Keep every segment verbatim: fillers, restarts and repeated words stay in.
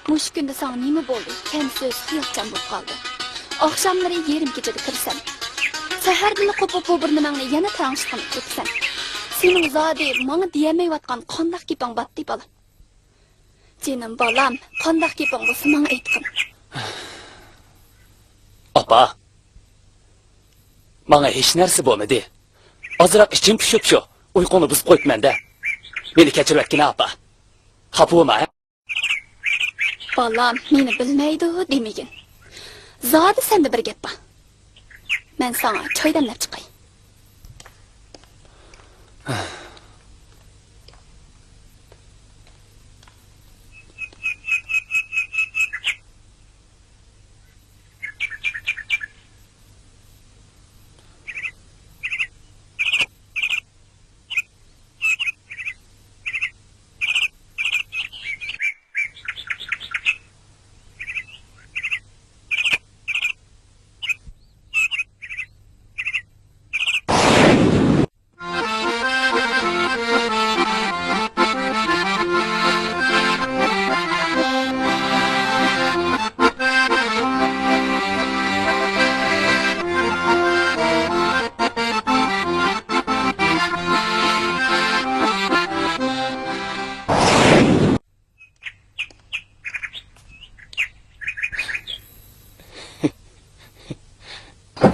مۇشۇ كۈندە ساڭا نېمە بولدى؟ كەم سۆز، خىيالچان بولۇپ قالدىڭ. ئاخشاملىرى يېرىم كېچىدە كىرىسەن. سەھەردىلا قوپۇپ بۇ بىر نېمەڭنى يەنە تەڭشىتقىنى كېتىسەن. سېنىڭ زادى ماڭا دېيەلمەيۋاتقان قانداق گېپىڭ باتتى، بالام؟ جېنىم بالام، قانداق گېپىڭ بولسا ماڭا ئېيتقىن. ئاپا، ماڭا ھېچ نەرسە بولمىدى. ئازراق ئىچىم پۇشۇپ شۇ، ئۇيقۇڭنى بۇزۇپ قويۇپمەن-دە. مېنى كەچۈرۈۋەتكىنە، ئاپا. خاپا بولما، ھە؟ بالام، مېنى بىلمەيدۇ دېمىگىن. زادى سەندە بىر گەپ بار. مەن ساڭا چاي دەملەپ چىقاي.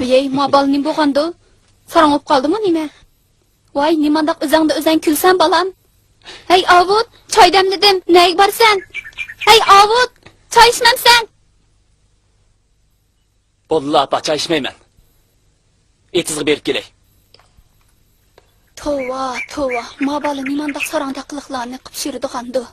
ۋىيەي، ما بالا نېمە بولغاندۇ؟ ساراڭ بولۇپ قالدىمۇ نېمە؟ ۋاي، نېمانداق ئۆزەڭدە ئۆزەڭ كۈلسەن، بالام؟ ھەي، ئاۋۇت، چاي دەملىدىم، نەگە بارىسەن؟ ھەي، ئاۋۇت، چاي ئىچمەمسەن؟ بولدىلا، ئاپا، چاي ئىچمەيمەن. ئېتىزغا بېرىپ كېلەي. توۋا، توۋا، ما بالا نېمانداق ساراڭدەك قىلىقلارنى قىلىپ يۈرىدىغاندۇ؟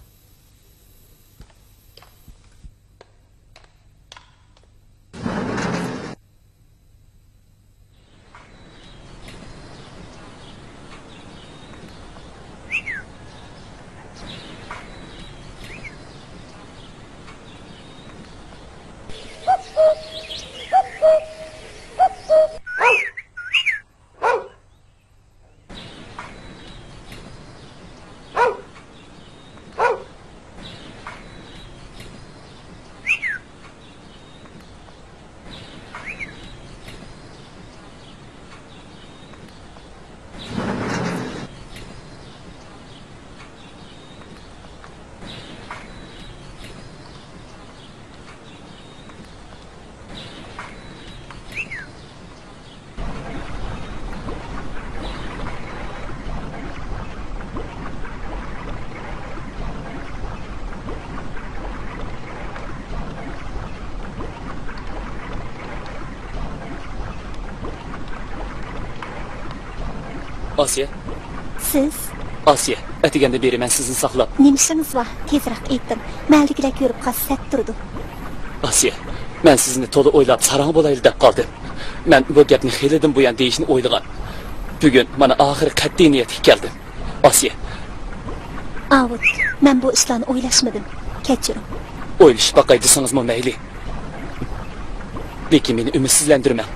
ئاسىيە. سىز؟ ئاسىيە، ئەتىگەندىن بېرى مەن سىزنى ساقلاپ. نېمە ئىشىڭىز بار؟ تېزرەك ئېيتىڭ. مەھەللىدىكىلەر كۆرۈپ قالسا سەت تۇرىدۇ. ئاسىيە، مەن سىزنى تولا ئويلاپ ساراڭ بولايلى دەپ قالدىم. مەن بۇ گەپنى خېلىدىن بۇيان دېيىشنى ئويلىغان. بۈگۈن مانا ئاخىرى قەتئىي نىيەتكە كەلدىم. ئاسىيە. ئاۋۇت، مەن بۇ ئىشلارنى ئويلاشمىدىم. كەچۈرۈڭ. ئويلىشىپ باقاي دېسىڭىزمۇ مەيلى. لېكىن مېنى ئۈمىدسىزلەندۈرمەڭ.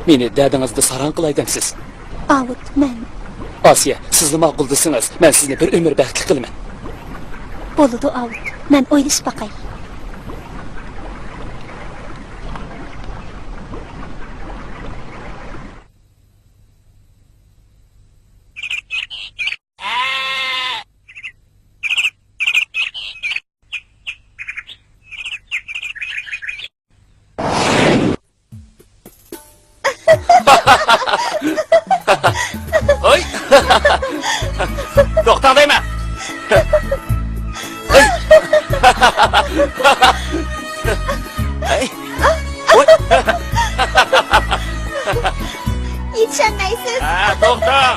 مېنى دەردىڭىزدە ساراڭ قىلاي دەمسىز؟ ئاۋۇت، مەن. ئاسىيە، سىزلا ماقۇل دېسىڭىز، مەن سىزنى بىر ئۆمۈر بەختلىك قىلىمەن. بولىدۇ، ئاۋۇت. مەن ئويلىشىپ باقاي. ھوي! توختاڭ دەيمەن! ھوي! ھەي! ھوي! يېتىشەلمەيسىز! ھە، توختاڭ!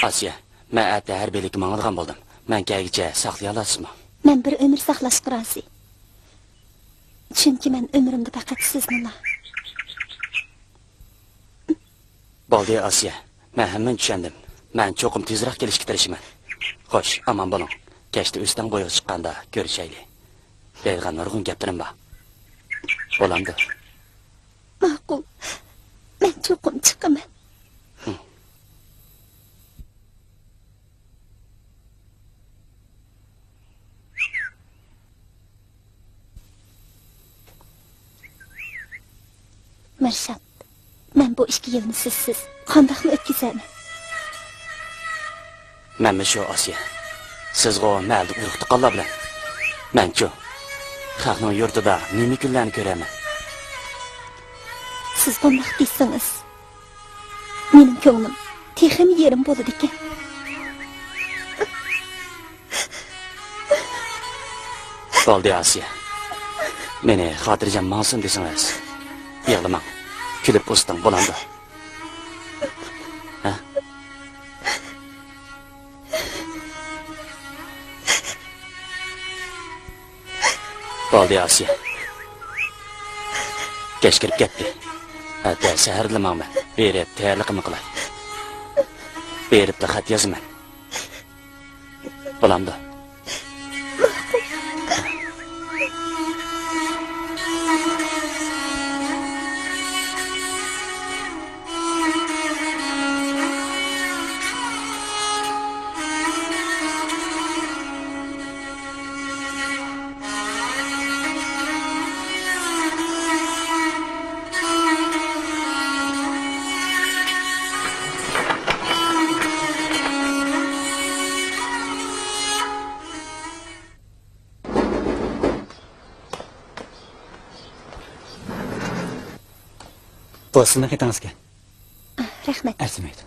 ئاسىيە، مەن ئەتە ھەربىيلىككە ماڭىدىغان بولدۇم. مەن كەلگۈچە ساقلىيالامسىزمۇ؟ مەن بىر ئۆمۈر ساقلاشقا رازى. چۈنكى مەن ئۆمرۈمدە پەقەت سىزنىلا. بولدى، ئاسىيە. مەن ھەممىنى چۈشەندىم. مەن چوقۇم تېزرەك كېلىشكە تىرىشىمەن. خوش، ئامان بولۇڭ. كەچتە ئۆستەڭ بويىغا چىققاندا كۆرۈشەيلى. دەيدىغان نۇرغۇن گەپلىرىم بار. بولامدۇ؟ ماقۇل. مەن چوقۇم چىقىمەن. مىرشات، مەن بۇ ئىككى يىلنى سىزسىز قانداقمۇ ئۆتكۈزەرمەن؟ مەنمۇ شۇ، ئاسىيە. سىزغۇ مەھەللىدە ئۇرۇق-تۇغقانلار بىلەن. مەنچۇ؟ خەقنىڭ يۇرتىدا نېمە كۈنلەرنى كۆرەرمەن؟ سىز بۇنداق دېسىڭىز، مېنىڭ كۆڭلۈم تېخىمۇ يېرىم بولىدىكەن. بولدى، ئاسىيە. مېنى خاتىرجەم ماڭسۇن دېسىڭىز، يىغلىماڭ. كۈلۈپ ئۇزىتىڭ، بولامدۇ؟ ھە؟ بولدى، ئاسىيە. كەچ كىرىپ كەتتى. ئەتە سەھەردىلا ماڭىمەن. بېرىپ تەييارلىقىمنى قىلاي. بېرىپلا خەت يازىمەن. بولامدۇ؟ بۇ سىزنىڭ خېتىڭىزكەن. رەھمەت. ئەرزىمەيدۇ.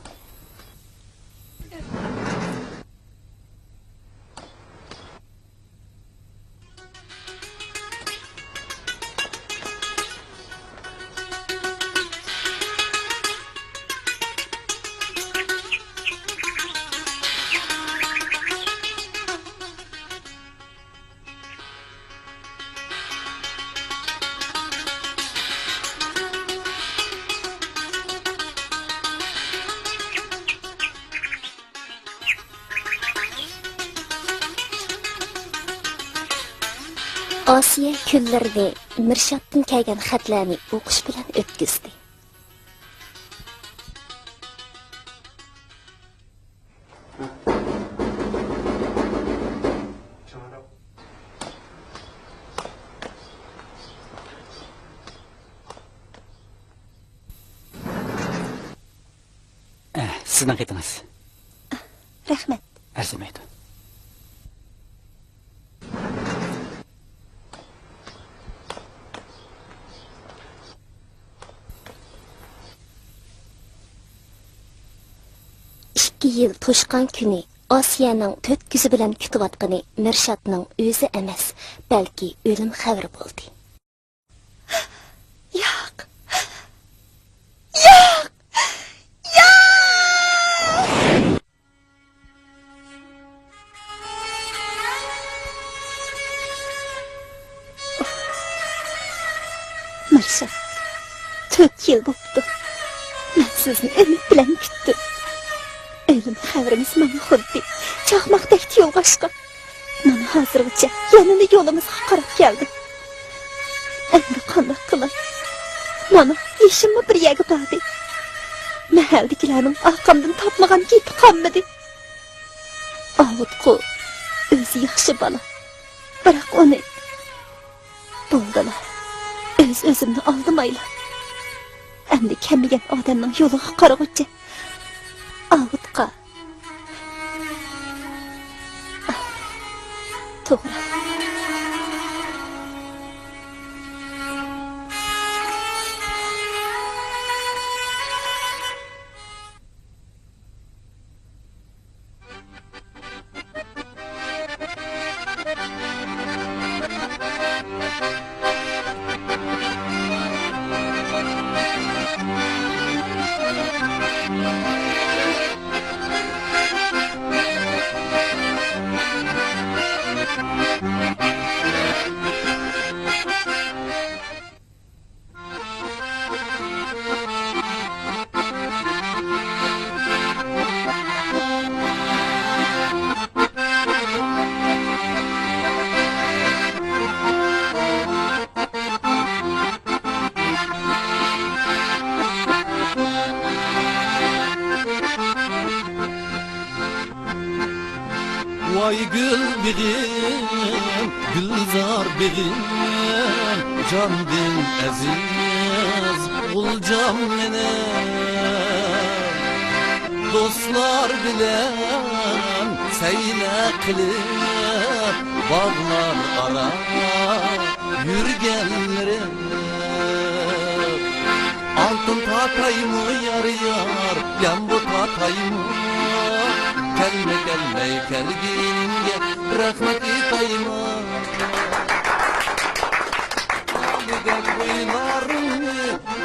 ئاسىيە كۈنلىرىنى مىرشاتتىن كەلگەن خەتلەرنى ئوقۇش بىلەن ئۆتكۈزدى. ئە، سىزنىڭ خېتىڭىز. رەھمەت. ئەرزىمەيدۇ. ئىككى يىل توشقان كۈنى ئاسىيەنىڭ تۆت كۆزى بىلەن كۈتۈۋاتقىنى مىرشاتنىڭ ئۆزى ئەمەس، بەلكى ئۆلۈم خەۋىرى بولدى. ياق! ياق! ياق! مىرشات، تۆت يىل بوپتۇ. مەن سىزنى ئۈمىد بىلەن كۈتتۈم. ئۆلۈم خەۋىرىڭىز ماڭا خۇددى چاقماقتەك تۇيۇلغاچقا، مانا ھازىرغىچە يەنىلا يولىمىزغا قاراپ كەلدىم. ئەمدى قانداق قىلاي؟ مانا يېشىممۇ بىر يەرگە باردى. مەھەللىدىكىلەرنىڭ ئارقامدىن تاپمىغان گېپى قالمىدى. ئاۋۇتقۇ ئۆزى ياخشى بالا. بىراق ئۇنى، بولدىلا، ئۆز-ئۆزۈمنى ئالدىمايلا. ئەمدى كەلمىگەن ئادەمنىڭ يولىغا قارىغۇچە ئاۋۇتقا. توغرا. ۋاي گۈل بېغىم، گۈلزار بېغىم، جاندىن ئەزىز غۇلجام مېنىڭ. دوستلار بىلەن سەيلە قىلىپ، باغلار ئارا يۈرگەنلىرىم. ئالتۇن تاتايمۇ يار يار، يامبۇ تاتايمۇ؟ كەلمە كەلمەي كەلگىنىڭگە رەھمەت ئېيتايمۇ؟ ھالىدەك بويلارنى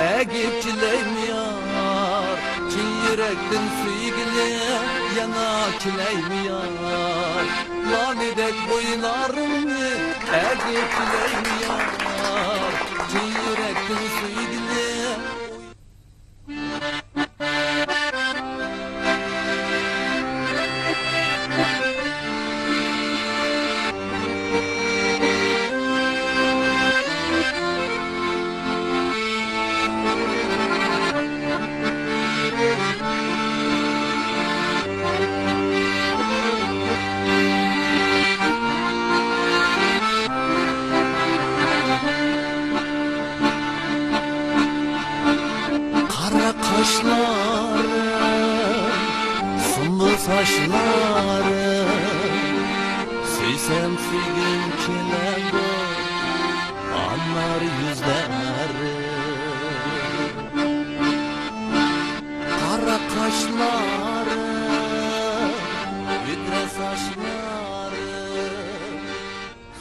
ئەگىپ كېلەيمۇ يار؟ چىن يۈرەكتىن سۆيگىلى يەنە كېلەيمۇ يار؟ لالىدەك بويلارنى ئەگىپ كېلەيمۇ يار؟ چىن يۈرەكتىن سۆيگىلى. قارا قاشلارىڭ، سۇمبۇل ساچلارىڭ، سۆيسەم سۆيگۈم كېلەدۇ، ئانار يۈزلەرىڭ. قارا قاشلارىڭ، ھۈدرە ساچلارىڭ،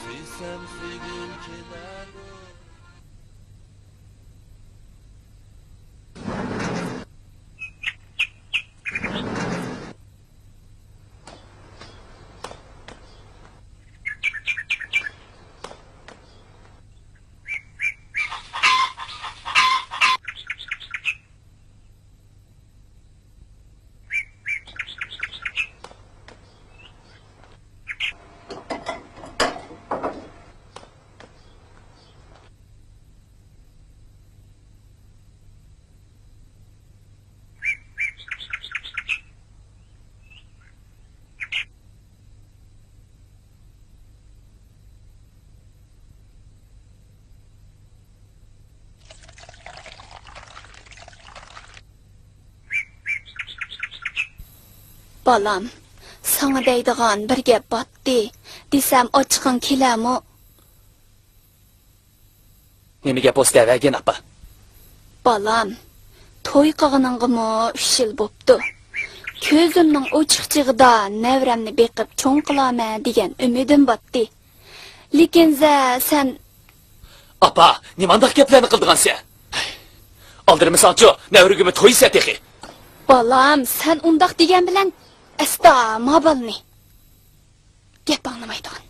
سۆيسەم سۆيگۈم كېلەدۇ. بالام، ساڭا دەيدىغان بىر گەپ باتتى، دېسەم ئاچچىقىڭ كېلەرمۇ؟ نېمە گەپ بولسا دەۋەرگىن، ئاپا. بالام، توي قىلغىنىڭغىمۇ ئۈچ يىل بوپتۇ. كۆزۈمنىڭ ئوچۇق چېغىدا نەۋرەمنى بېقىپ چوڭ قىلارمەن دېگەن ئۈمىدىم باتتى. لېكىن زە، سەن. ئاپا، نېمانداق گەپلەرنى قىلىدىغانسەن؟ ئالدىرىمىساڭچۇ، نەۋرىگىمۇ تويسە تېخى. بالام، سەن ئۇنداق دېگەن بىلەن ئەستا ما بالىنى. گەپ ئاڭلىمايدىغان.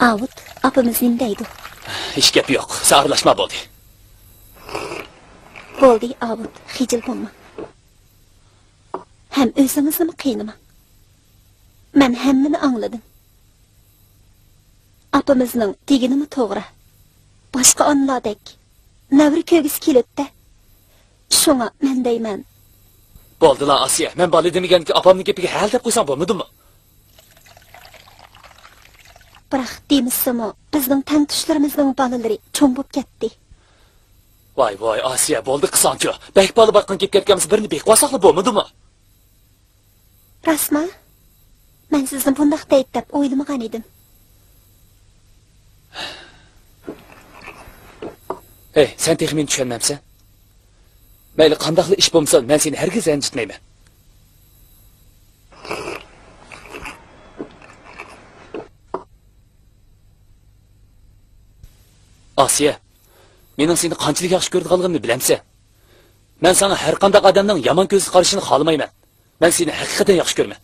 ئاۋۇت، ئاپىمىز نېمە دەيدۇ؟ ھېچ گەپ يوق، سەن ئارىلاشما بولدى. بولدى، ئاۋۇت، خىجىل بولما. ھەم ئۆزىڭىزنىمۇ قىينىماڭ. مەن ھەممىنى ئاڭلىدىم. ئاپىمىزنىڭ دېگىنىمۇ توغرا. باشقا ئانىلاردەك نەۋرە كۆرگۈسى كېلىدۇ-دە. شۇڭا مەن دەيمەن. بولدىلا، ئاسىيە، مەن بالا دېمىگەنكى ئاپامنىڭ گېپىگە ھەل دەپ قويساڭ بولمىدىمۇ؟ بىراق دېمىسىمۇ، بىزنىڭ تەڭتۇشلىرىمىزنىڭ بالىلىرى چوڭ بوپ كەتتى. ۋاي، ۋاي، ئاسىيە، بولدى قىلساڭچۇ. بەك بالا بارقان گېپى كەتكەنمىسە، بىرنى بېقىۋالساقلا بولمىدىمۇ؟ راستما؟ مەن سىزنى بۇنداق دەيدۇ دەپ ئويلىمىغان ئىدىم. ھەي، سەن تېخى مېنى چۈشەنمەمسەن؟ مەيلى قانداقلا ئىش بولمىسۇن، مەن سېنى ھەرگىز رەنجىتمەيمەن. ئاسىيە، مېنىڭ سېنى قانچىلىك ياخشى كۆرىدىغانلىقىمنى بىلەمسەن؟ مەن ساڭا ھەرقانداق ئادەمنىڭ يامان كۆزدە قارىشىنى خالىمايمەن. مەن سېنى ھەقىقەتەن ياخشى كۆرىمەن.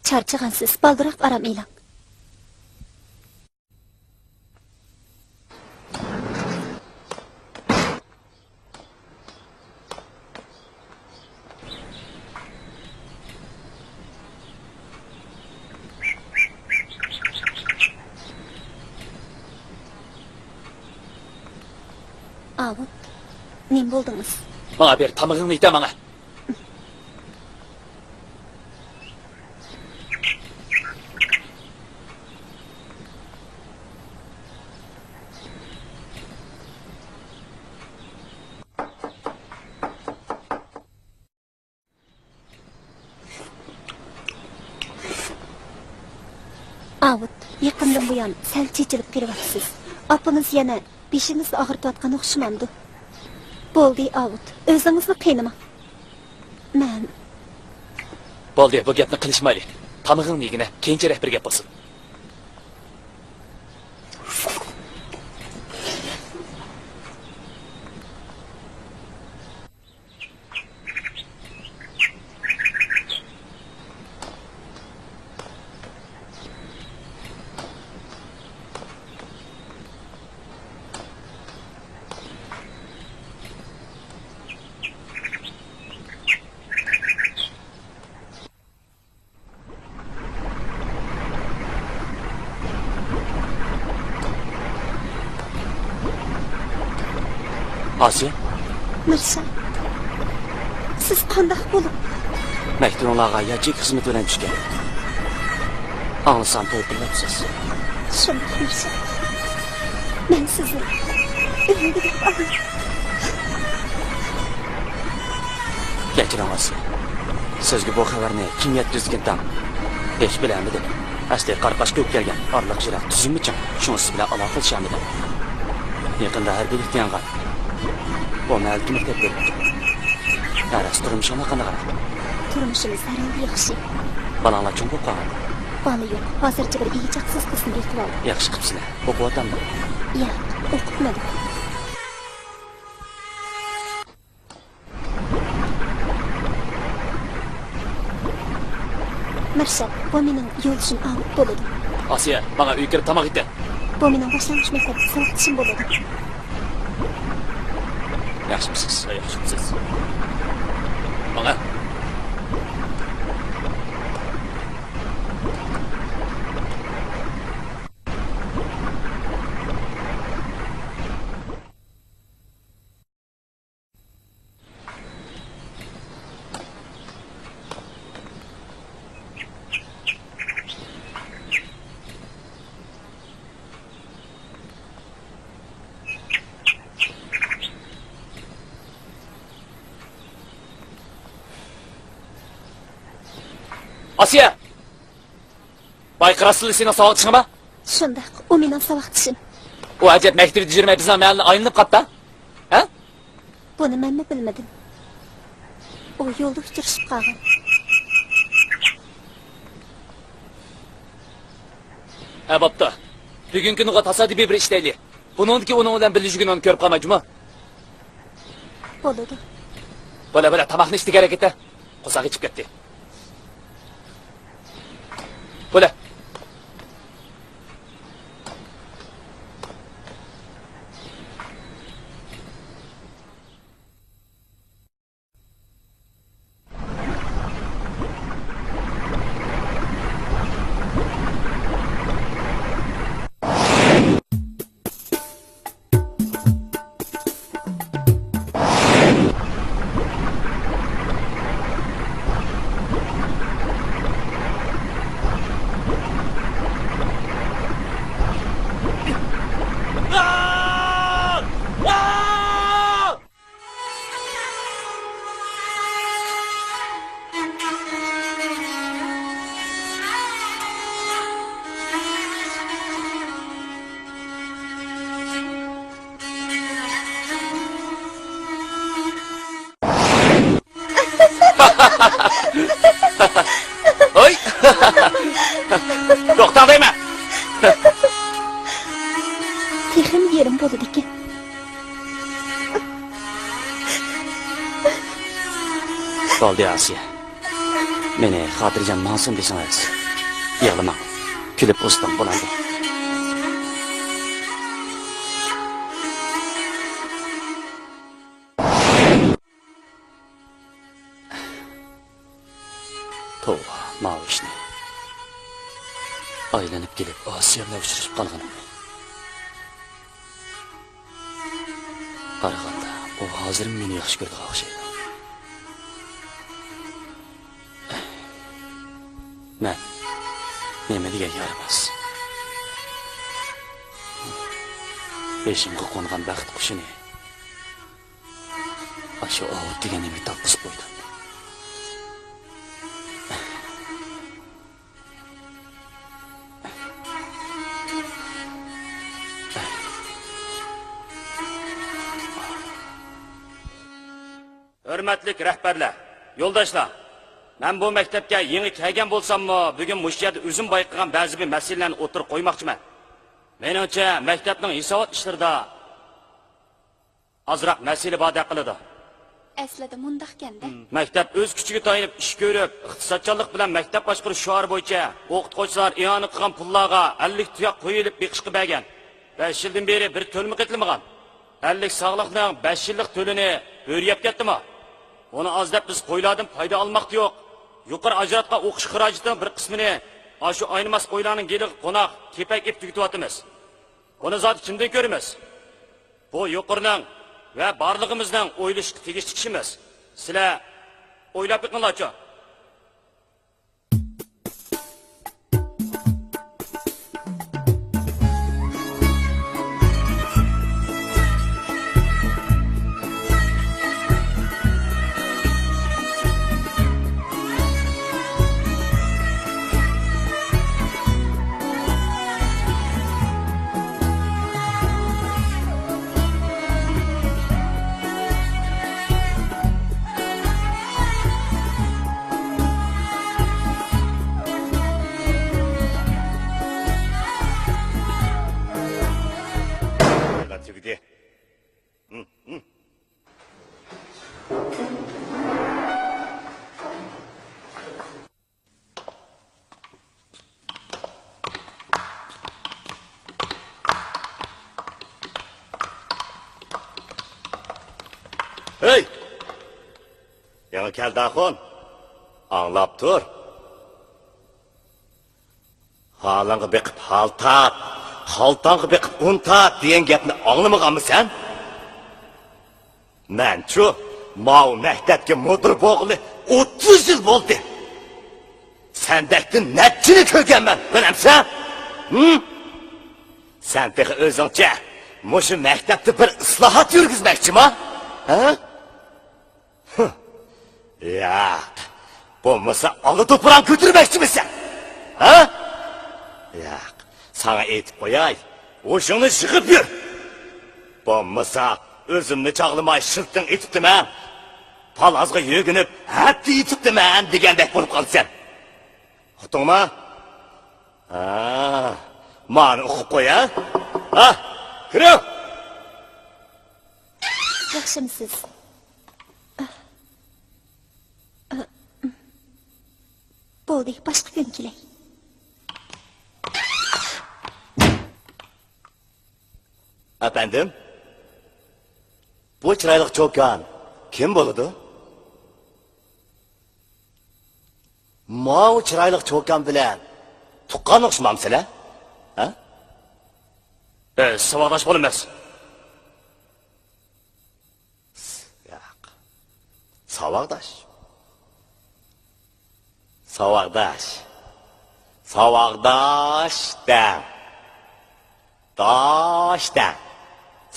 چارچىغانسىز، بالدۇرراق ئارام ئېلىڭ. ئاۋۇت، نېمە بولدىڭىز؟ ماڭا بېرىپ تامىقىڭنى ئېتە ماڭا. ئاۋۇت، يېقىندىن بۇيان سەل چېچىلىپ قېلىۋاتىسىز. ئاپىڭىز يەنە بېشىڭىزنى ئاغرىتىۋاتقان ئوخشىمامدۇ؟ بولدى، ئاۋۇت، ئۆزىڭىزنى قىينىماڭ. مەن. بولدى، بۇ گەپنى قىلىشمايلى. تامىقىڭنى يېگىنە، كېيىنچە رەھبىرىگە گەپ بولسۇن. ئاسىيە؟ مىرسا، سىز قانداق بولۇپ؟ مەكتىۋىڭلارغا ياچېيكا خىزمىتى بىلەن چۈشكەن. ئاڭلىسام توي قىلىۋاتىسىز. شۇنداق، مىرسا. مەن سىزنى ئۆلدۈرۈپ ئالدىم. كەچۈرۈڭ ئاسىيە. سىزگە بۇ خەۋەرنى كىم يەتكۈزدىكىن تاڭ؟ ھېچ بىلەلمىدىم. ئەسلى قارقاش كۆپ كەلگەن ئارىلىق يىراق تۈزۈلمىچىڭ، شۇڭا سىز بىلەن ئالاقىلىشالمىدىم. يېقىندا ھەربىيلىككە ياڭغان. بۇ مەھەللىدىكى مەكتەپكە بېرىپتۇ. ھە، راست، تۇرمۇشۇڭلار قانداقراق؟ تۇرمۇشىمىز ھەر ھالدا ياخشى. بالاڭلار چوڭ بولۇپ قالغان؟ بالا يوق، ھازىرچە بىر ئىگە چاقىسىز قىزنى بېقىۋالدىم. ياخشى قىپسىلە. ئوقۇۋاتامدۇ؟ ياق، ئوقۇتمىدىم. مىرشات، بۇ مېنىڭ يولدىشىم ئاۋۇت بولىدۇ. ئاسىيە، ماڭا ئۆيگە كىرىپ تاماق ئېتە. بۇ مېنىڭ باشلانغۇچ مەكتەپتىكى ساۋاقدىشىم بولىدۇ. ياخشىمۇسىز؟ ھە، ياخشىمۇسىز؟ ماڭا. ئاسىيە! بايقا راستلا سېنىڭ ساۋاقدىشىڭما؟ شۇنداق، ئۇ مېنىڭ ساۋاقدىشىم. ئۇ ئەجەب مەكتىۋىدە يۈرمەي بىزنىڭ مەھەللىنى ئايلىنىپ قاپتا؟ ھە؟ بۇنى مەنمۇ بىلمىدىم. ئۇ يولدا ئۇچرىشىپ قالغان. ھە، بوپتۇ. بۈگۈنكى كۈنىگە تاسادىپىي بىر ئىش دەيلى. بۇنىڭدىكى ئۇنىڭ بىلەن بىللە يۈرگىنىڭنى كۆرۈپ قالماي جۇمۇ. بولىدۇ. بولە، بولە، تاماقنى ئىچتى كېرەك ئېتە. قورساق ئېچىپ كەتتى. بولە. ھوي! توختاڭ دەيمەن! تېخىمۇ يېرىم بولىدىكەن. بولدى، ئاسىيە. مېنى خاتىرجەم ماڭسۇن دېسىڭىز. يىغلىماڭ. كۈلۈپ ئۇزىتىڭ، بولامدۇ؟ توۋا، ماۋۇ ئىشنى. ئايلىنىپ كېلىپ ئاسىيە بىلەن ئۇچرىشىپ قالغىنىم. قارىغاندا، ئۇ ھازىرمۇ مېنى ياخشى كۆرىدىغان ئوخشايدۇ. مەن نېمە دېگەن يارىماس. بېشىمغا قونغان بەخت قۇشىنى ئاشۇ ئاۋۇت دېگەن نېمىگە تارتقۇزۇپ قويدۇم. ھۆرمەتلىك رەھبەرلەر، يولداشلار، مەن بۇ مەكتەپكە يېڭى كەلگەن بولساممۇ، بۈگۈن مۇشۇ يەردە ئۆزۈم بايقىغان بەزى بىر مەسىلىلەرنى ئوتتۇرىغا قويماقچىمەن. مېنىڭچە، مەكتەپنىڭ ھېسابات ئىشلىرىدا ئازراق مەسىلە باردەك قىلىدۇ. ئەسلىدە مۇنداقكەن-دە. مەكتەپ ئۆز كۈچىگە تايىنىپ ئىش كۆرۈپ، ئىقتىسادچانلىق بىلەن مەكتەپ باشقۇرۇش شوئارى بويىچە ئوقۇتقۇچىلار ئىئانە قىلغان پۇللارغا ئەللىك تۇياق قوي ئېلىپ بېقىشقا بەرگەن. بەش يىلدىن بېرى بىر تۆلىمۇ قېتىلمىغان. ئەللىك ساغلىقنىڭ بەش يىللىق تۆلىنى بۆرە يەپ كەتتىمۇ؟ ئۇنى ئاز دەپ بىز قويلاردىن پايدا ئالماقتا يوق. يۇقىرى ئاجراتقان ئوقۇش خىراجىتىنىڭ بىر قىسمىنى ئاشۇ ئاينىماس قويلارنىڭ گېلىغا قوناق، كېپەك ئېلىپ تۈگىتىۋاتىمىز. بۇنى زادى كىمدىن كۆرىمىز؟ بۇ يۇقىرىنىڭ ۋە بارلىقىمىزنىڭ ئويلىشىشقا تېگىشلىك ئىشىمىز. سىلەر ئويلاپ بېقىڭلارچۇ. تۈگىدى. ھەي! يېڭى كەلدى ئاخۇن. ئاڭلاپ تۇر. ھالىڭغا بېقىپ ھال تارت، خالتاڭغا بېقىپ ئۇن تارت دېگەن گەپنى ئاڭلىمىغانمۇ سەن؟ مەنچۇ، ماۋۇ مەكتەپكە مۇدىر بولغىلى ئوتتۇز يىل بولدى. سەندەكتىن نەچچىنى كۆرگەنمەن، بىلەمسەن؟ ھىم؟ سەن تېخى ئۆزۈڭچە مۇشۇ مەكتەپتە بىر ئىسلاھات يۈرگۈزمەكچىما؟ ھە؟ ھىم. ياق. بولمىسا ئالا توپىراڭ كۆتۈرمەكچىمىسەن؟ ھە؟ ياق. ساڭا ئېيتىپ قوياي. ھوشۇڭنى يىغىپ يۈر. بولمىسا ئۆزۈمنى چاغلىماي شىلتىڭ ئېتىپتىمەن. پالازغا يۆگىنىپ ھەپتە يېتىپتىمەن دېگەندەك بولۇپ قالىسەن. ئۇقتۇڭما؟ ھا، مانا ئۇقۇپ قوي، ھە؟ ھا، كىرىڭ! ياخشىمۇسىز؟ بولدى، باشقا كۈنى كېلەي. ئەپەندىم، بۇ چىرايلىق چوكان كىم بولىدۇ؟ ماۋۇ چىرايلىق چوكان بىلەن تۇغقان ئوخشىمامسىلەر؟ ھە؟ بىز ساۋاقداش بولىمىز. ياق. ساۋاقداش. ساۋاقداش. ساۋاقداش دەڭ. داش دەڭ.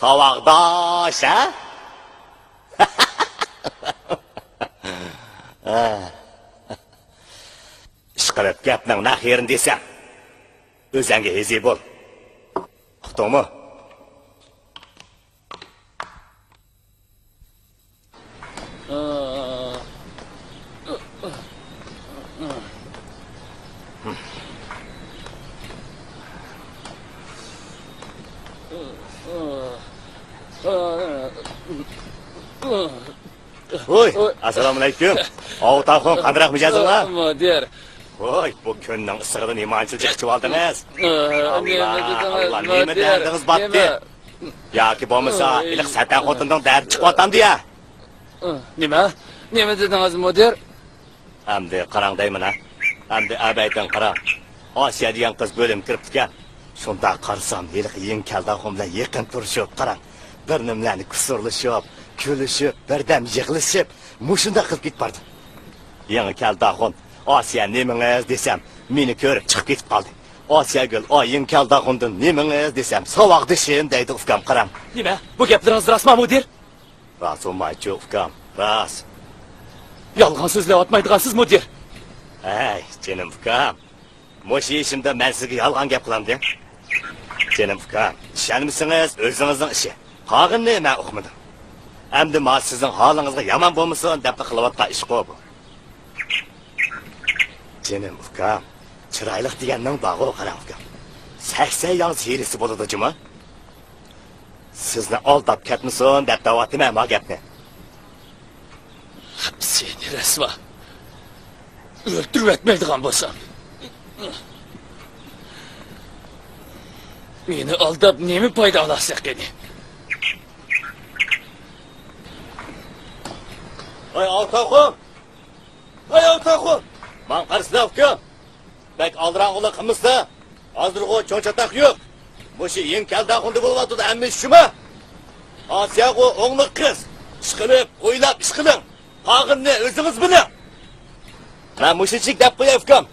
ساۋاقداش، ھە؟ ئىشقىلىپ گەپنىڭ نەق يېرىنى دېسەم، ئۆزەڭگە ھېزى بول. ئۇقتۇڭمۇ؟ ۋوي، ئەسسالامۇئەلەيكۇم. ئاۋۇ تاخۇن، قانداق مىجەزىڭلار؟ مۇدىر. ۋوي، بۇ كۈننىڭ ئىسسىقىدا نېمانچىلىك چىقىۋالدىڭىز؟ ئاللا، ئاللا، نېمە دەردىڭىز باتتى؟ ياكى بولمىسا، ھېلىقى سەتەن خوتۇننىڭ دەردى چىقىۋاتامدۇ يا؟ نېمە؟ نېمە دېدىڭىز، مۇدىر؟ ئەمدى قاراڭ دەيمەن ھە. ئەمدى ئەبەيتىن قاراڭ. ئاسىيە دېگەن قىز بۆلۈمگە كىرىپتىكەن. شۇنداق قارىسام، ھېلىقى يېڭى كەلدى ئاخۇن بىلەن يېقىن تۇرۇشۇپ، قاراڭ. بىر نېمىلەرنى كۇسۇرلىشىپ، كۈلۈشۈپ، بىردەم يىغلىشىپ، مۇشۇنداق قىلىپ كېتىپ باردى. يېڭى كەلدى ئاخۇن، ئاسىيە نېمىڭىز دېسەم، مېنى كۆرۈپ چىقىپ كېتىپ قالدى. ئاسىيەگۈل، ئا يېڭى كەلدى ئاخۇندىن نېمىڭىز دېسەم، ساۋاقدىشىم دەيدۇ، ئۇكام، قاراڭ. نېمە؟ بۇ گەپلىرىڭىز راستمۇ، مۇدىر؟ راست بولمايچۇ، ئۇكام، راست. يالغان سۆزلەۋاتمايدىغانسىز، مۇدىر. ھەي، جېنىم ئۇكام، مۇشۇ ئىشىمدا مەن سىزگە يالغان گەپ قىلامدىم؟ جېنىم ئۇكام، ئىشەنمىسىڭىز، ئۆزىڭىزنىڭ ئىشى. قالغىنىنى مەن ئۇقمىدىم. ئەمدى ما سىزنىڭ ھالىڭىزغا يامان بولمىسۇن دەپلا قىلىۋاتقان ئىشقۇ بۇ. جېنىم ئۇكام، چىرايلىق دېگەننىڭ بارغۇ، قاراڭ ئۇكام. سەكسەن ياڭزا ھىيلىسى بولىدۇ جۇمۇ. سىزنى ئالداپ كەتمىسۇن دەپ دەۋاتىمەن ما گەپنى. سېنى رەسۋا! ئۆلتۈرۈۋەتمەيدىغان بولسام، مېنى ئالداپ نېمە پايدا ئالارسەن قېنى؟ ۋاي ئالتاخۇن! ۋاي ئالتاخۇن! ماڭا قارىسىلا ئۇكام! بەك ئالدىراڭغۇلۇق قىلمىسىلا، ھازىرغۇ چوڭ چاتاق يوق. مۇشۇ يېڭى كەلدى ئاخۇندى بولۇۋاتىدۇ، ھەممە ئىش شۇما. ئاسىياغۇ ئوڭلۇق قىز. ئىشقىلىپ، ئويلاپ ئىش قىلىڭ. قالغىنىنى ئۆزىڭىز بىلىڭ. مەن مۇشۇنچىلىك دەپ قوياي ئۇكام.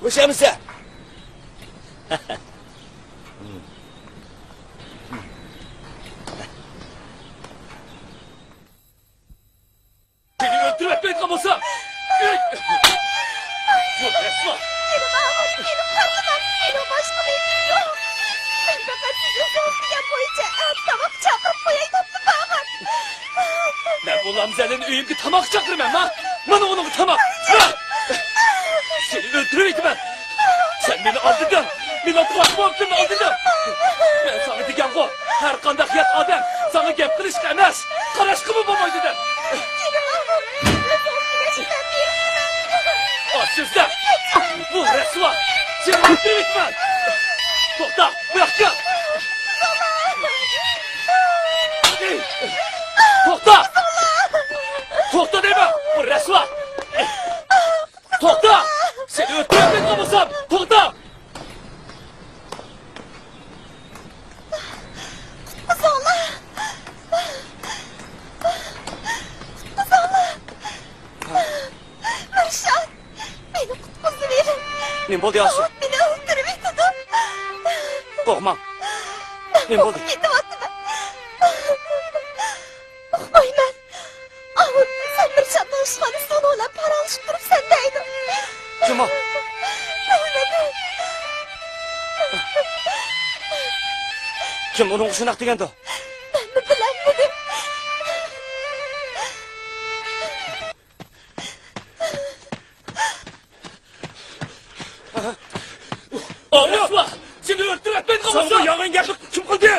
مۇشۇ ئەمىسە. سېنى ئۆلتۈرۈۋەتمەيدىغان بولسام! ئۆي! بۇ رەسۋا! مېنى ماڭا، مېنى قارىماڭ، مېنىڭ باشقا ئۆيۈم يوق. مەن پەقەت سىز ئۆزىڭىز دېگەن بويىچە ئەتە تاماق چاقىرىپ قوياي دەپلا بارغان. مەن ئۇ لامزەلىنى ئۆيۈمگە تاماق چاقىرىمەن، ما! مانا ئۇنىڭغا تاماق! ما! سېنى ئۆلتۈرۈۋېتىمەن! سەن مېنى ئالدىدىڭ! مېنىڭ پاكپوكىمنى ئالدىدىڭ! مەن ساڭا دېگەنغۇ، ھەر قانداق يات ئادەم ساڭا گەپ قىلىشقا ئەمەس، قاراشقىمۇ بولمايدۇ دەپ! ئاز سۆزلە! بۇ رەسۋا! سېنى ئۆلتۈرۈۋېتىمەن! توختا! بۇياققا كەل! توختا! توختا دەيمەن! بۇ رەسۋا! توختا! سېنى ئۆلتۈرۈۋەتمەيدىغان بولسام، توختا! قۇتقۇزۇڭلار! قۇتقۇزۇڭلار! مىرشات! مېنى قۇتقۇزۇۋېرىڭ! نېمە بولدى ياخشى؟ ئاۋۇ مېنى ئۆلتۈرۈۋېتىدۇ! قورقماڭ! نېمە بولدى؟ مەن قورقۇپ كېتىۋاتىمەن! ئۇقمايمەن! ئاۋۇ، سەن مىرشاتنىڭ ئىشخانىسىدا ئۇنىڭ بىلەن پاراڭلىشىپ تۇرۇپسەن دەيدۇ. كىم ئۇ؟ بىلمىدىم. كىم ئۇنىڭغا شۇنداق دېگەندۇ؟ مەنمۇ بىلەلمىدىم. ئارىسلار! سېنى ئۆلتۈرۈۋەتمەيدىغان بولسا! يالغان گەپنى كىم قىلدى؟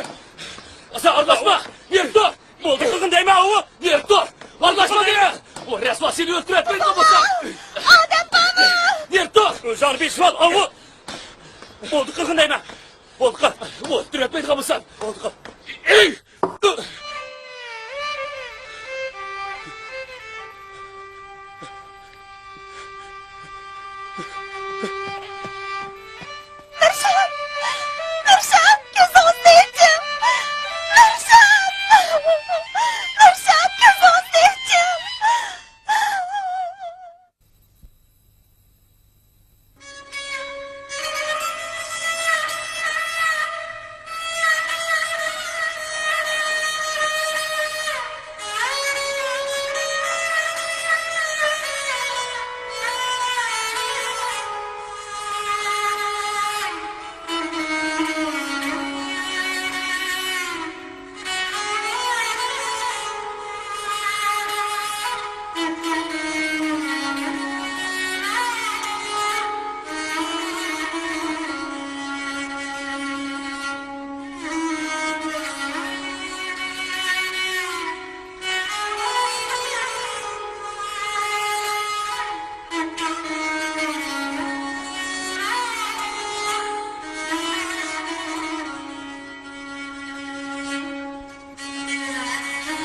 ئارىلاشما! نېرى تۇر! بولدى قىلغىن دەيمەن ئاۋۇ! نېرى تۇر! ئارىلاشما دەيمەن! ئۇ رەسۋا سېنى ئۆلتۈرۈۋەتمەيدىغان بولسا! ئادەم بارمۇ؟ نېرى تۇر! ئۆزۈڭنى بېسىۋال ئاۋۇ! بولدى قىلغىن دەيمەن! بولدى قىل! ئۇ ئۆلتۈرۈۋەتمەيدىغان بولسا! بولدى قىل! ئەي! مىرشات! مىرشات، كۆزىڭىزنى ئېچىڭ! مىرشات! مىرشات، كۆزىڭىزنى ئېچىڭ!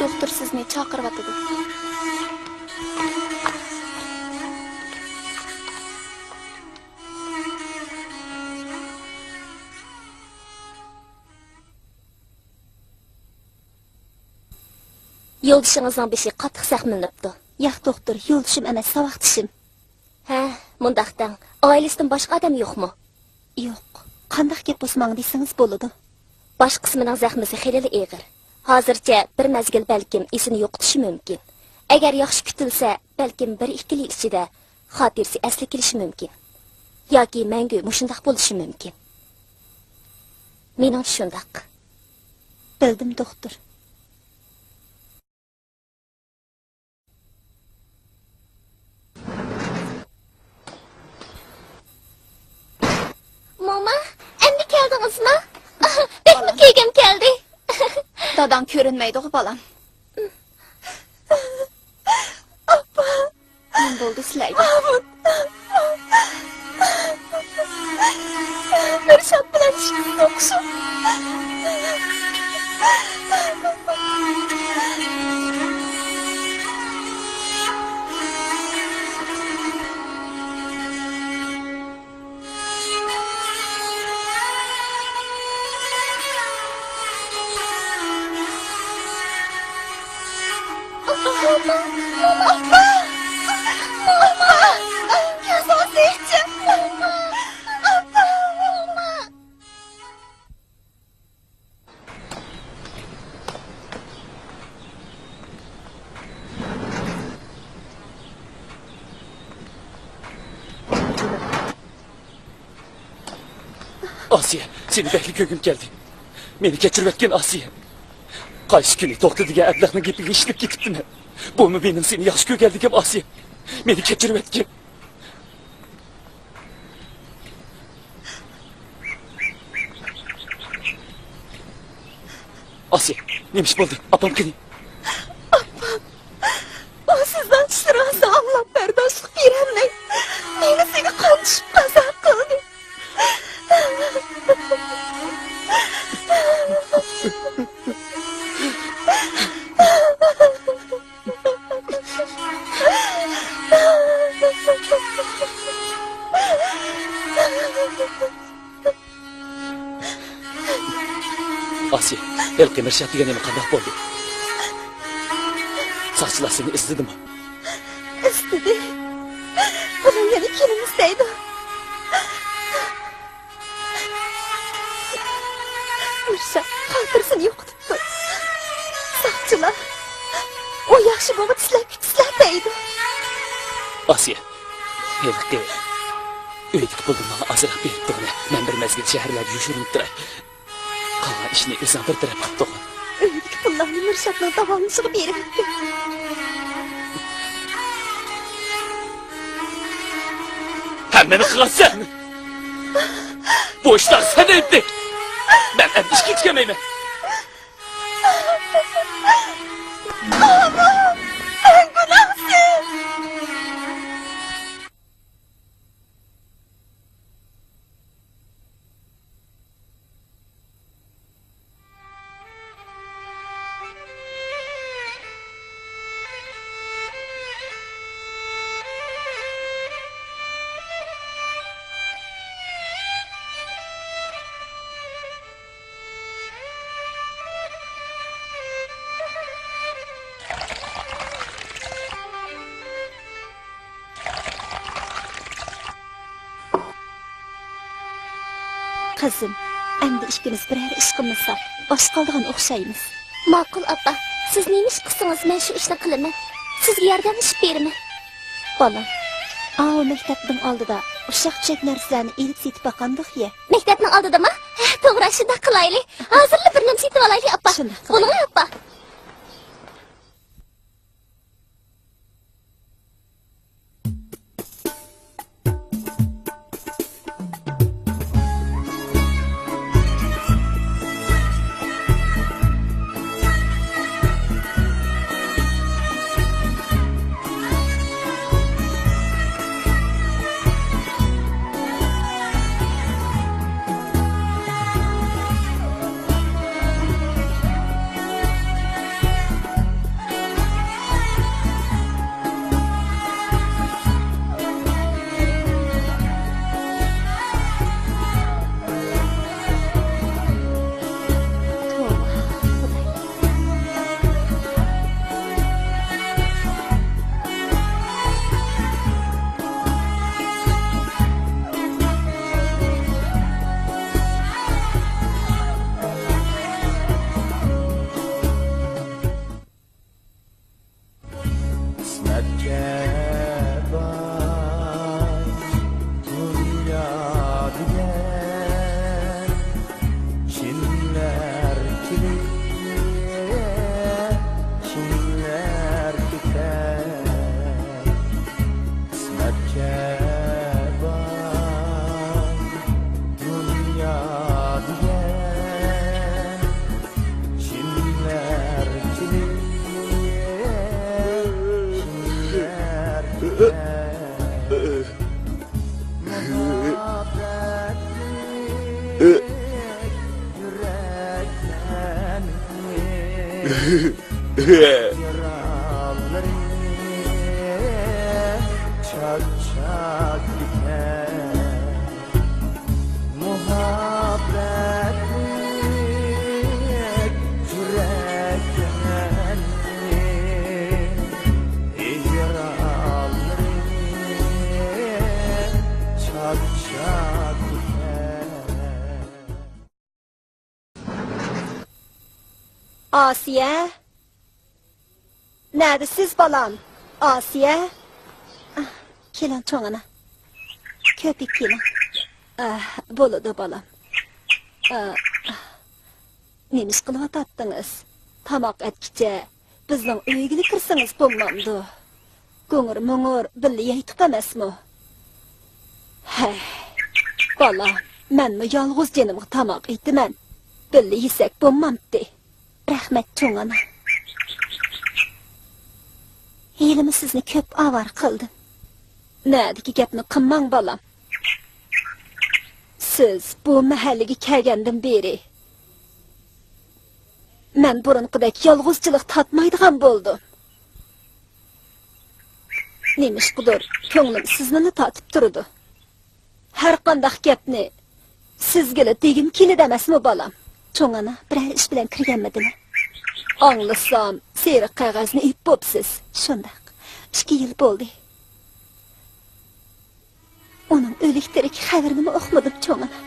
دوختۇر سىزنى چاقىرىۋاتىدۇ. يولدىشىڭىزنىڭ بېشى قاتتىق زەخىملىنىپتۇ. ياق، دوختۇر، يولدىشىم ئەمەس، ساۋاقدىشىم. ھە، مۇنداق دەڭ، ئائىلىسىدىن باشقا ئادەم يوقمۇ؟ يوق. قانداق گەپ بولسا ماڭا دېسىڭىز بولىدۇ. باش قىسمىنىڭ زەخمىسى خېلىلا ئېغىر. ھازىرچە بىر مەزگىل بەلكىم ئېسىنى يوقىتىشى مۈمكىن. ئەگەر ياخشى كۈتۈلسە، بەلكىم بىر ئىككى يىل ئىچىدە خاتىرىسى ئەسلىگە كېلىشى مۇمكىن. ياكى مەڭگۈ مۇشۇنداق بولۇشى مۇمكىن. مېنىڭچە شۇنداق. بىلدىم، دوختۇر. كۆرۈنمەيدىغۇ، بالام. ئاپا! نېمە بولدى سىلەرگە؟ مامۇت! مىرشات بىلەن ئىككىسى سوقۇشۇپ. ئاسىيە، سېنى بەكلا كۆرگۈم كەلدى. مېنى كەچۈرۈۋەتكىن، ئاسىيە. قايسى كۈنى توختى دېگەن ئەبلەخنىڭ گېپىگە ئىشىنىپ كېتىپتىمەن. بۇمۇ مېنىڭ سېنى ياخشى كۆرگەنلىكىم، ئاسىيە. مېنى كەچۈرۈۋەتكىن. ئاسىيە، نېمە ئىش بولدى؟ ئاپام قېنى؟ ئاپام، ئۇ سىزنىڭ ئىشلىرىڭىزنى ئاڭلاپ بەرداشلىق بېرەلمەي، مېنى سېنى قامچىشىپ قازا قىلدى. ئاسىيە، ھېلىقى مىرشات دېگەن نېمە قانداق بولدى؟ ساقچىلار سېنى ئىزدىدىمۇ؟ ئىزدىدى. ئۇنىڭ يەنە كېلىمىز دەيدۇ. مىرشات خاتىرىسىنى يوقىتىپتۇ. ساقچىلار، ئۇ ياخشى بولغۇچە سىلەر كۈتسىلەر دەيدۇ. ئاسىيە، ھېلىقى ئۆيدىكى پۇلدىن ماڭا ئازراق بېرىپ تۇرغىنە، مەن بىر مەزگىل شەھەرلەردە يوشۇرۇنۇپ تۇراي. قالغان ئىشنى ئۆزۈڭ بىر تەرەپ قىلىپ تۇرغىن. ئۆيدىكى پۇللارنى مىرشاتنىڭ داۋالىنىشىغا بېرىۋەتتىم. ھەممىنى قىلغانسەن! بۇ ئىشلار سەن ئەيىبلىك! مەن ئەمدى ئىشكە كەلمەيمەن! ئاۋۇ، سەن گۇناھسىز! قىزىم، ئەمدى ئىككىمىز بىرەر ئىش قىلمىساق، ئاچ قالىدىغان ئوخشايمىز. ماقۇل، ئاپا. سىز نېمە ئىش قىلسىڭىز، مەن شۇ ئىشنى قىلىمەن. سىزگە ياردەملىشىپ بېرىمەن. بالام، ئاۋۇ مەكتەپنىڭ ئالدىدا ئۇششاق-چۈششەك نەرسىلەرنى ئېلىپ سېتىپ باقامدۇق يە؟ مەكتەپنىڭ ئالدىدىمۇ؟ ھە، توغرا، شۇنداق قىلايلى. ھازىرلا بىر نېمە سېتىۋالايلى، ئاپا. شۇنداق قىلايلى. بولۇڭ، ئاپا. قىسمەتكە باي دۇنيا دېگەن، كىملەر كېلىپ، كىملەر كېتەر. قىسمەتكە باي دۇنيا دېگەن، كىملەر چاك چاك كېتەر مۇھەببەتلىك يۈرەكلەرنى، ھىجرانلىرىنى چاك چاك كېتەر. ئاسىيە! نەدىسىز، بالام؟ ئاسىيە! ئاھ، كېلىڭ، چوڭ ئانا. كۆپۈپ كېلىڭ. ئاھ، بولىدۇ، بالام. ئاھ، نېمە ئىش قىلىۋاتاتتىڭىز؟ تاماق ئەتكىچە بىزنىڭ ئۆيگىلا كىرسىڭىز بولمامدۇ؟ گۇڭۇر مۇڭۇر بىللە يەيتتۇق ئەمەسمۇ؟ ھەي، بالا، مەنمۇ يالغۇز جېنىمغا تاماق ئېتىمەن. بىللە يېسەك بولمامتى؟ رەھمەت، چوڭ ئانا. ھېلىمۇ سىزنى كۆپ ئاۋارە قىلدىم. نەدىكى گەپنى قىلماڭ، بالام. سىز بۇ مەھەللىگە كەلگەندىن بېرى مەن بۇرۇنقىدەك يالغۇزچىلىق تارتمايدىغان بولدۇم. نېمىشقىدۇر كۆڭلۈم سىزنىلا تارتىپ تۇرىدۇ. ھەرقانداق گەپنى سىزگىلا دېگۈم كېلىدۇ ئەمەسمۇ، بالام؟ چوڭ ئانا، بىرەر ئىش بىلەن كىرگەنمىدىلە؟ ئاڭلىسام، سېرىق قەغەزنى ئېلىپ بوپسىز. شۇنداق. ئىككى يىل بولدى. ئۇنىڭ ئۆلۈك-تىرىك خەۋىرىنىمۇ ئۇقمىدىم، چوڭ ئانا.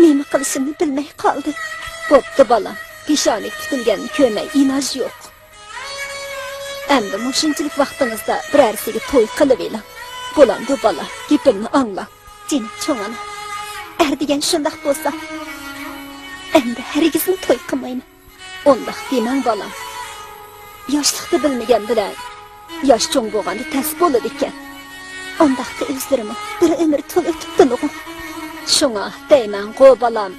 نېمە قىلىشىمنى بىلمەي قالدىم. بوپتۇ، بالام. پېشانىگە پۈتۈلگەننى كۆرمەي ئىلاج يوق. ئەمدى مۇشۇنچىلىك ۋاقتىڭىزدا بىرەرسىگە توي قىلىۋېلىڭ. بولامدۇ، بالام؟ گېپىمنى ئاڭلاڭ. جېنىم چوڭ ئانا، ئەر دېگەن شۇنداق بولسا، ئەمدى ھەرگىزمۇ توي قىلمايمەن. ئۇنداق دېمەڭ، بالام. ياشلىقتا بىلمىگەن بىلەن ياش چوڭ بولغاندا تەس بولىدىكەن. ئۇنداقتا ئۆزلىرىمۇ بىر ئۆمۈر تولا ئۆتۈپتىنغۇ. شۇڭا دەيمەنغۇ، بالام،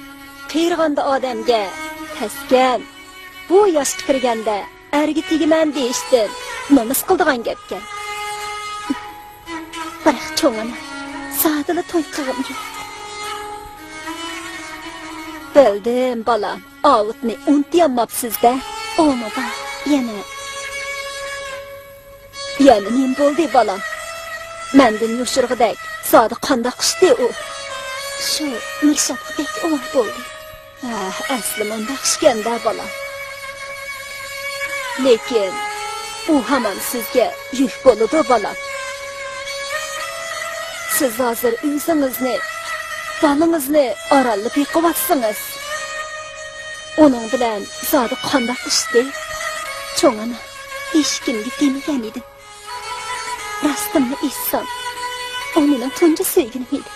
قېرىغاندا ئادەمگە تەسكەن، بۇ ياشقا كىرگەندە ئەرگە تېگىمەن دېيىشتىن نومۇس قىلىدىغان گەپكەن. بىراق، چوڭ ئانا، زادىلا توي قىلغۇم يوق. بىلدىم، بالام، ئاۋۇتنى ئۇنتۇيالماپسىز-دە. ئۇمۇ بار، يەنە. يەنە نېمە بولدى، بالام؟ مەندىن يوشۇرغۇدەك زادى قانداق ئىشتى ئۇ؟ شۇ مىرشاتقا بەك ئاۋارە بولدى. ھە، ئەسلى مۇنداق ئىكەن-دە، بالام. لېكىن ئۇ ھامان سىزگە يۈك بولىدۇ، بالام. سىز ھازىر ئۆزىڭىزنى، بالىڭىزنى ئارانلا بېقىۋاتىسىڭىز. ئۇنىڭ بىلەن زادى قانداق ئىشتى؟ چوڭ ئانا، ھېچكىمگە دېمىگەن ئىدىم. راستىمنى ئېيتسام، ئۇ مېنىڭ تۇنجى سۆيگىنىم ئىدى.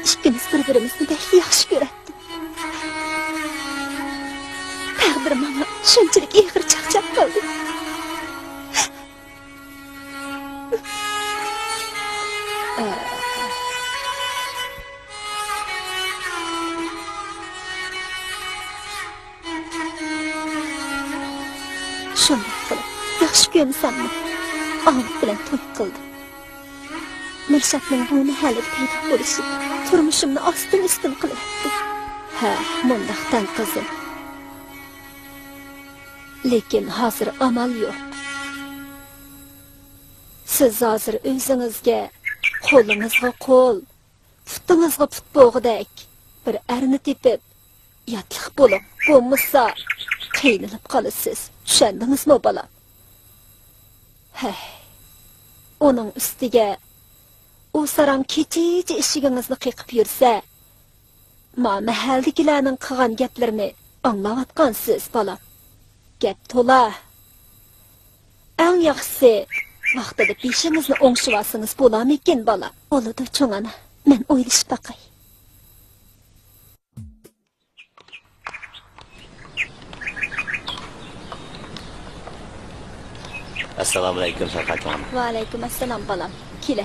ئىككىمىز بىر-بىرىمىزنى بەك ياخشى كۆرەتتۇق. تەقدىر ماڭا شۇنچىلىك ئېغىر چاقچاق قىلدى. شۇنداق قىلىپ، ياخشى كۆرمىسەممۇ، ئاۋۇت بىلەن توي قىلدىم. مىرشاتنىڭ بۇ مەھەللىدە پەيدا بولۇشى تۇرمۇشۇمنى ئاستىن-ئۈستۈن قىلىۋەتتى. ھە، مۇنداق دەڭ، قىزىم. لېكىن ھازىر ئامال يوق. سىز ھازىر ئۆزىڭىزگە قولىڭىزغا قول، پۇتىڭىزغا پۇت بولغۇدەك بىر ئەرنى تېپىپ، ياتلىق بولۇڭ، بولمىسا قىينىلىپ قالىسىز. چۈشەندىڭىزمۇ، بالام؟ ھەي، ئۇنىڭ ئۈستىگە ئۇ ساراڭ كېچىچە ئىشىكىڭىزنى قېقىپ يۈرسە، ما مەھەللىدىكىلەرنىڭ قىلغان گەپلىرىنى ئاڭلاۋاتقانسىز، بالام. گەپ تولا. ئەڭ ياخشىسى، ۋاقتىدا بېشىڭىزنى ئوڭشىۋالسىڭىز بولامىكىن، بالام؟ بولىدۇ، چوڭ ئانا. مەن ئويلىشىپ باقاي. ئەسسالامۇئەلەيكۇم، سەركار چوڭ ئانا. ۋەئەلەيكۇم ئەسسالام، بالام. كېلە،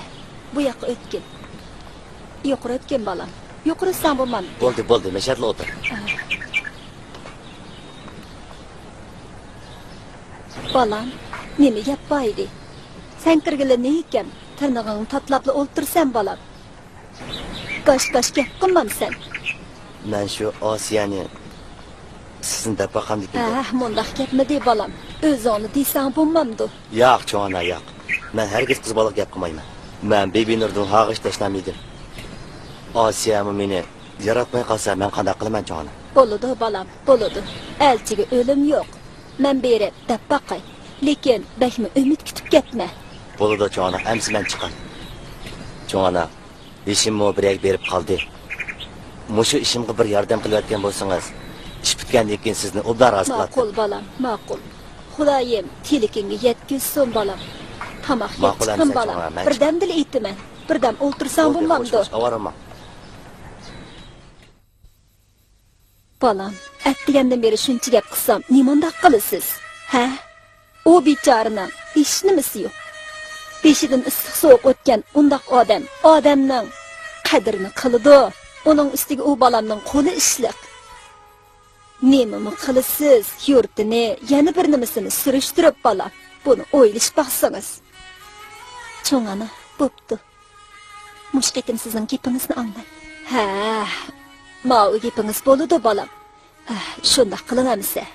بۇ ياققا ئۆتكىن. يۇقىرى ئۆتكىن، بالام. يۇقىرى ئۆتسەڭ بولمامدۇ؟ بولدى، بولدى، مەشەدىلا ئولتۇر. ئاھ. بالام، نېمە گەپ بار ئىدى؟ سەن كىرگىلى نېمىكەن؟ تىرنىقىڭنى تاتىلاپلا ئولتۇرىسەن، بالام. گاش-گاش گەپ قىلمامسەن؟ مەن شۇ ئاسىيەنى سىزنى دەپ باقامدىكىن دەپ. ھە، مۇنداق گەپمىدى، بالام؟ ئۆزۈڭنى دېسەڭ بولمامدۇ؟ ياق، چوڭ ئانا، ياق. مەن ھەرگىز قىز بالىغا گەپ قىلمايمەن. مەن بىبىنۇردىن ھەرگىز تەشنام ئىدىم. ئاسىيەمۇ مېنى ياراتماي قالسا، مەن قانداق قىلىمەن، چوڭ ئانا؟ بولىدۇ، بالام، بولىدۇ. ئەلچىگە ئۆلۈم يوق. مەن بېرىپ دەپ باقاي. لېكىن بەكمۇ ئۈمىد كۈتۈپ كەتمە. بولىدۇ، چوڭ ئانا، ئەمسە مەن چىقاي. چوڭ ئانا، بېشىممۇ بىر يەرگە بېرىپ قالدى. مۇشۇ ئىشىمغا بىر ياردەم قىلىۋەتكەن بولسىڭىز، ئىش پۈتكەندىن كېيىن سىزنى ئوبدان رازى قىلاتتىم. ماقۇل، بالام، ماقۇل. خۇدايىم تىلىكىڭگە يەتكۈزسۇن، بالام. تاماق يەپ چىققىن، بالام. ماقۇل، ئەمىسە، چوڭ ئانا، مەن بىردەمدىلا ئېتىمەن. بىردەم ئولتۇرساڭ بولدى، بولمامدۇ؟ خوش، خوش، ئاۋارە بولماڭ. بالام، ئەتىگەندىن بېرى شۇنچە گەپ قىلسام، نېمانداق قىلىسىز؟ ھە؟ ئۇ بىچارىنىڭ ھېچنېمىسى يوق. بېشىدىن ئىسسىق-سوغۇق ئۆتكەن ئۇنداق ئادەم ئادەمنىڭ قەدرىنى قىلىدۇ. ئۇنىڭ ئۈستىگە ئۇ بالامنىڭ قولى ئىشلىق. نېمىمۇ قىلىسىز، يۇرتىنى، يەنە بىر نېمىسىنى سۈرۈشتۈرۈپ، بالام. بۇنى ئويلىشىپ باقسىڭىز. چوڭ ئانا، بوپتۇ. مۇشۇ قېتىم سىزنىڭ گېپىڭىزنى ئاڭلاي. ھە، ماۋۇ گېپىڭىز بولىدۇ، بالام. ھە، شۇنداق قىلىڭ ئەمىسە.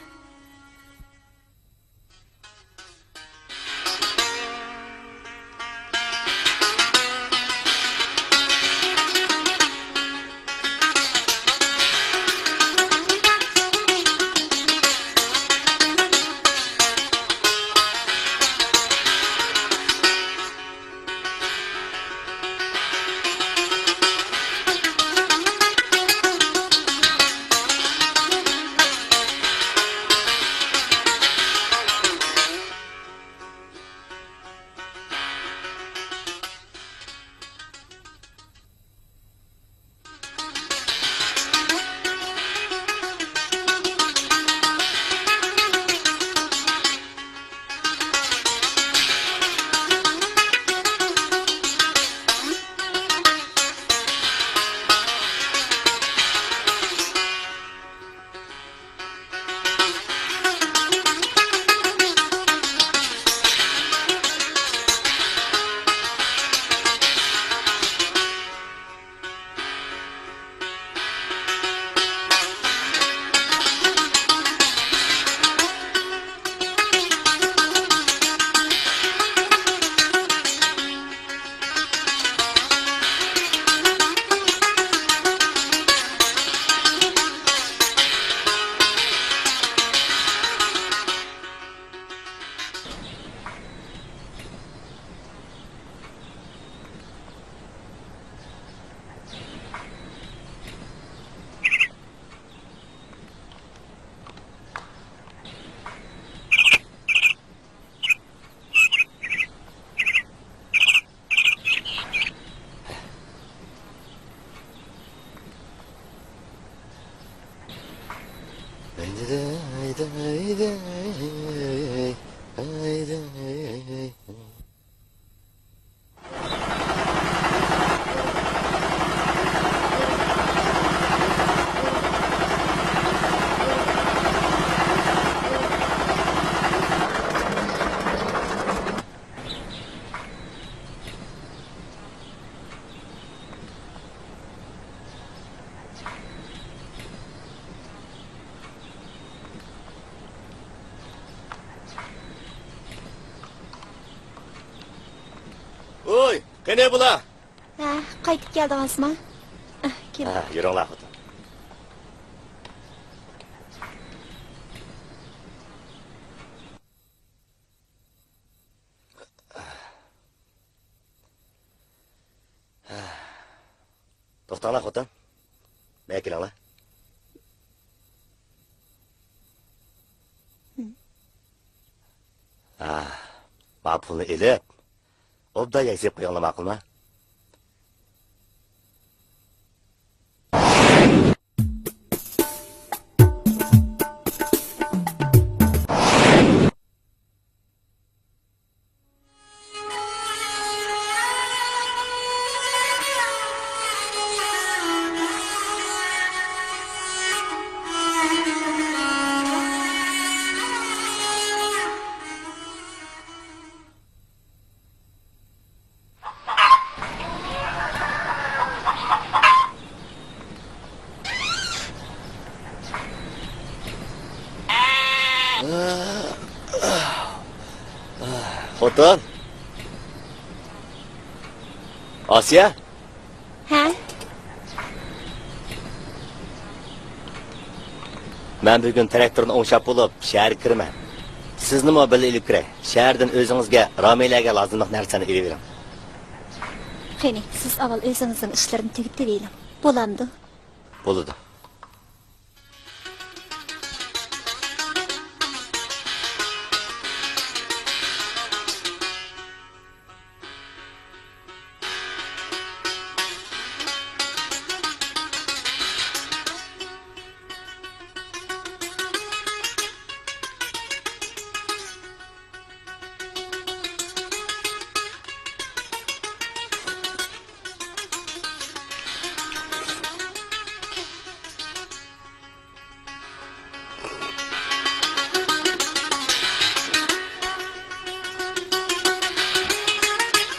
ۋوي، قېنى بۇلار؟ ھە، قايتىپ كەلدىڭىزما؟ ئەھ، كېلىڭ. ھە، يۈرۈڭلار، خوتۇن. توختاڭلار، خوتۇن. مانا كېلىڭلار. ھە، ما پۇلنى ئېلىپ، ئوبدان يەكسىيىپ قويۇڭلار، ماقۇلمۇ؟ خوتۇن. ئاسىيە. ھە؟ مەن بۈگۈن تىراكتورنى ئوڭشاپ بولۇپ، شەھەرگە كىرىمەن. سىزنىمۇ بىللە ئېلىپ كىرەي. شەھەردىن ئۆزىڭىزگە، رامىلەگە لازىملىق نەرسىلەرنى ئېلىۋېلىڭ. قېنى، سىز ئاۋۋال ئۆزىڭىزنىڭ ئىشلىرىنى تۈگىتىۋېلىڭ. بولامدۇ؟ بولىدۇ.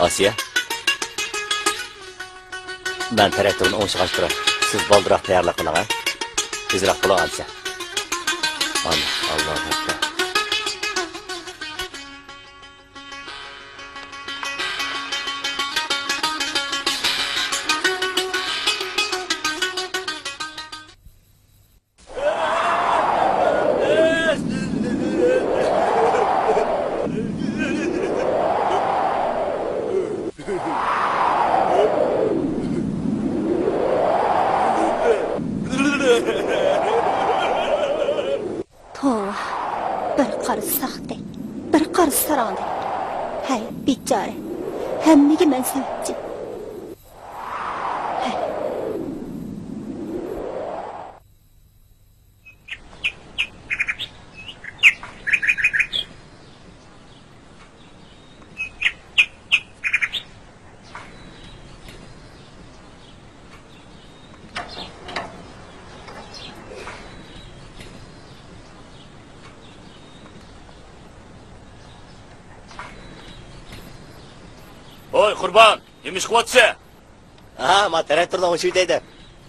ئاسىيە، مەن تىراكتورنى ئوڭشىغاچ تۇراي. سىز بالدۇرراق تەييارلىق قىلىڭ، ھە؟ تېزرەك بولۇڭ، ئاسىيە. ئامىن. ئاللاھۇ ئەكبەر. توۋا، بىر قارا ساختى، بىر قارا ساراڭدى. ھەي، بىچارە، ھەممىگە مەن سەۋەبچى. ھەي. ھوي، قۇربان، نېمە ئىش قىلىۋاتىسەن؟ ھا، ما تىراكتورنى ئوڭشىۋېتەي دەپ.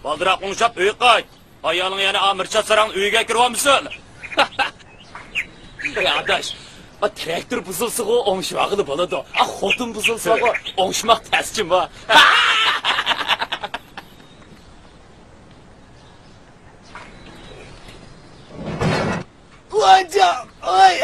بالدۇراق ئوڭشاپ ئۆيگە قايت. ئايالىڭ يەنە ئامىرچات ساراڭنىڭ ئۆيىگە كىرىۋالمىسۇن. ئەي ئاداش، ئا، تىراكتور بۇزۇلسىغۇ ئوڭشىۋالغىلى بولىدۇ. ئا، خوتۇن بۇزۇلسىغۇ ئوڭشىماق تەسچىمۇ؟ ۋاجا! ئاي!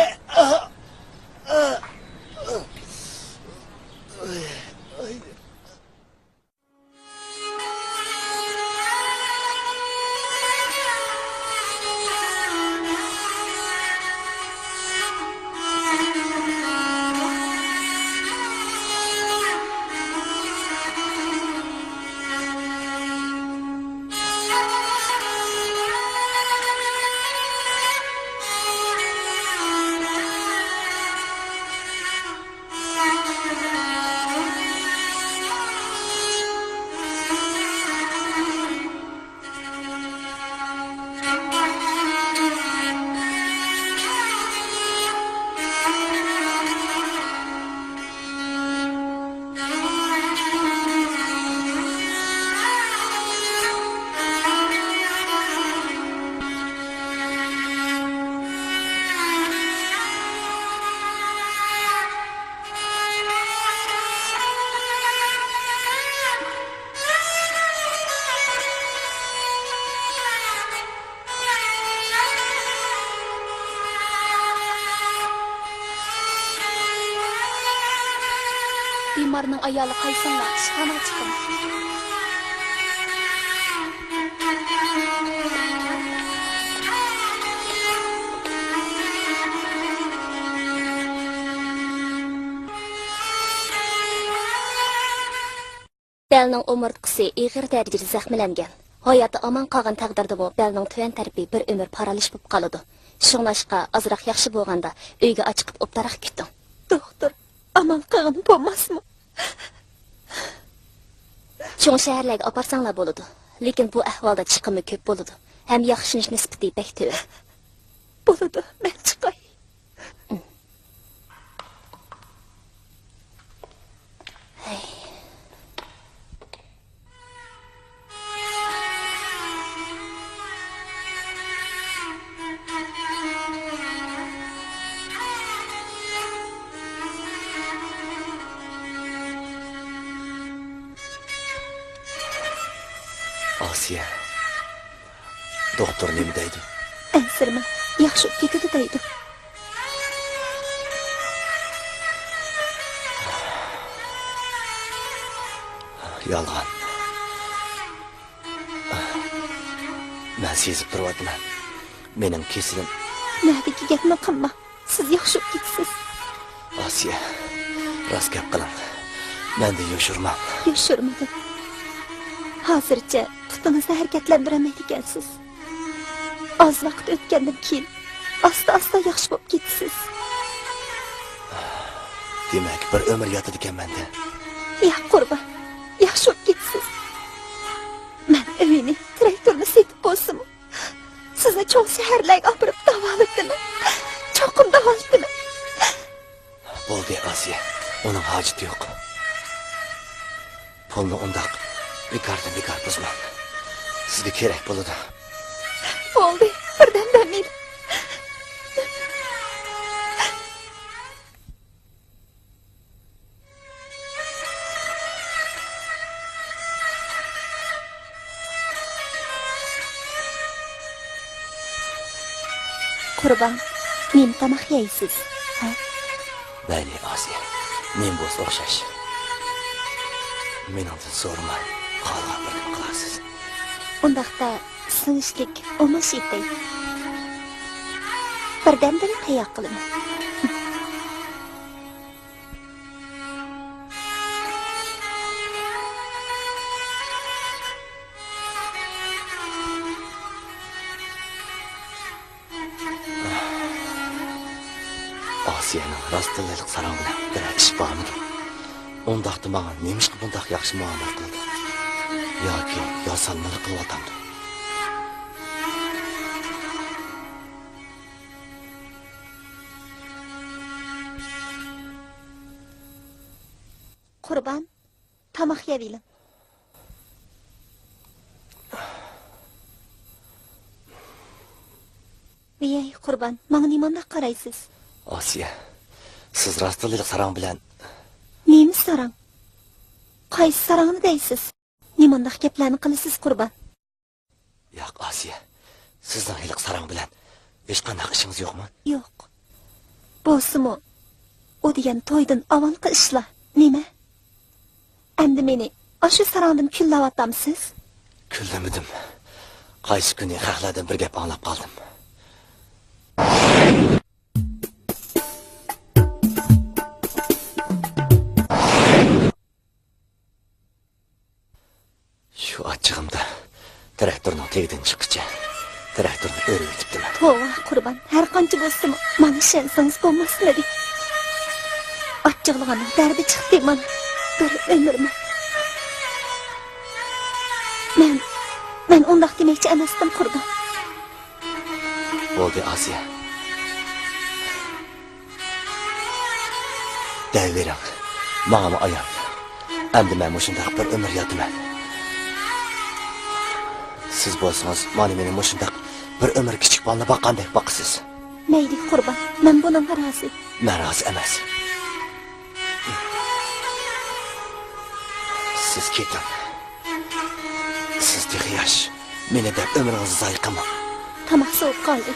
بىمارنىڭ ئايالى قايسىڭلار، ئىشخانىغا چىقىڭ. بەلنىڭ ئومۇرتقىسى ئېغىر دەرىجىدە زەخىملەنگەن. ھاياتى ئامان قالغان تەقدىردىمۇ بەلنىڭ تۆۋەن تەرىپى بىر ئۆمۈر پارالىچ بولۇپ قالىدۇ. شۇڭلاشقا ئازراق ياخشى بولغاندا ئۆيگە ئاچىقىپ ئوبدانراق كۈتۈڭ. دوختۇر، ئامان قالغىنى بولماسمۇ؟ چوڭ شەھەرلەرگە ئاپارساڭلار بولىدۇ. لېكىن بۇ ئەھۋالدا چىقىمى كۆپ بولىدۇ. ھەم ياخشىلىنىش نىسبىتى بەك تۆۋەن. بولىدۇ، مەن چىقاي. ئاسىيە، دوختۇر نېمە دەيدۇ؟ ئەنسىرىمە، ياخشى بولۇپ كېتىدۇ دەيدۇ. يالغان. مەن سېزىپ تۇرۇۋاتىمەن. مېنىڭ كېسىلىم. نەدىكى گەپنى قىلما. سىز ياخشى بولۇپ كېتىسىز. ئاسىيە، راست گەپ قىلىڭ. مەندىن يوشۇرماڭ. يوشۇرمىدىم. ھازىرچە پۇتىڭىزنى ھەرىكەتلەندۈرەلمەيدىكەنسىز. ئاز ۋاقىت ئۆتكەندىن كېيىن ئاستا-ئاستا ياخشى بولۇپ كېتىسىز. دېمەك، بىر ئۆمۈر ياتىدىكەن مەندە. ياق، قۇربان، ياخشى بولۇپ كېتىسىز. مەن ئۆينى، تىراكتورنى سېتىپ بولسىمۇ، سىزنى چوڭ شەھەرلەرگە ئاپىرىپ داۋالىتىمەن. چوقۇم داۋالىتىمەن. بولدى، ئاسىيە، ئۇنىڭ ھاجىتى يوق. پۇلنى ئۇنداق بىكاردىن بىكار بۇزماڭ. سىزگە كېرەك بولىدۇ. بولدى، بىردەم دەم ئېلىڭ. قۇربان، نېمە تاماق يەيسىز؟ ھە؟ مەيلى، ئاسىيە. نېمە بولسا ئوخشاش. مېنىڭدىن سورىماي، خالىغان بىر نېمە قىلارسىز. ئۇنداقتا سىڭىشلىك ئوماش ئېتەي. بىردەمدىلا تەييار قىلىمەن. ئاسىيەنىڭ راستتىنلا ھېلىقى ساراڭ بىلەن بىرەر ئىشى بارمىدۇ؟ ئۇنداقتا ماڭا نېمىشقا بۇنداق ياخشى مۇئامىلە قىلىدۇ؟ ياكى ياسالمىلىق قىلىۋاتامدۇ؟ قۇربان، تاماق يەۋېلىڭ. ۋىيەي، قۇربان، ماڭا نېمانداق قارايسىز؟ ئاسىيە، سىز راستتىنلا ھېلىقى ساراڭ بىلەن. نېمە ساراڭ؟ قايسى ساراڭنى دەيسىز؟ نېمانداق گەپلەرنى قىلىسىز، قۇربان؟ ياق، ئاسىيە، سىزنىڭ ھېلىقى ساراڭ بىلەن ھېچقانداق ئىشىڭىز يوقمۇ؟ يوق. بولسىمۇ، ئۇ دېگەن تويدىن ئاۋۋالقى ئىشلار. نېمە؟ ئەمدى مېنى ئاشۇ ساراڭدىن كۈنلەۋاتامسىز؟ كۈنلىمىدىم. قايسى كۈنى خەقلەردىن بىر گەپ ئاڭلاپ قالدىم. شۇ ئاچچىقىمدا تىراكتورنىڭ تېگىدىن چىققىچە تىراكتورنى ئۆرۈۋېتىپتىمەن. توۋا، قۇربان، ھەر قانچە بولسىمۇ، ماڭا ئىشەنسىڭىز بولماسمىدى؟ ئاچچىقلىغاننىڭ دەردى چىقتى مانا. بىر ئۆمۈرمۇ. مەن، مەن ئۇنداق دېمەكچى ئەمەستىم، قۇربان. بولدى، ئاسىيە. دەۋېرىڭ، ماڭىمۇ ئايان. ئەمدى مەن مۇشۇنداق بىر ئۆمۈر ياتىمەن. سىز بولسىڭىز، مانا مېنى مۇشۇنداق بىر ئۆمۈر كىچىك بالىنى باققاندەك باقىسىز. مەيلى، قۇربان، مەن بۇنىڭغا رازى. مەن رازى ئەمەس. سىز كېتىڭ. سىز تېخى ياش. مېنى دەپ ئۆمرىڭىزنى زايە قىلماڭ. تاماق سوۋۇپ قالدى.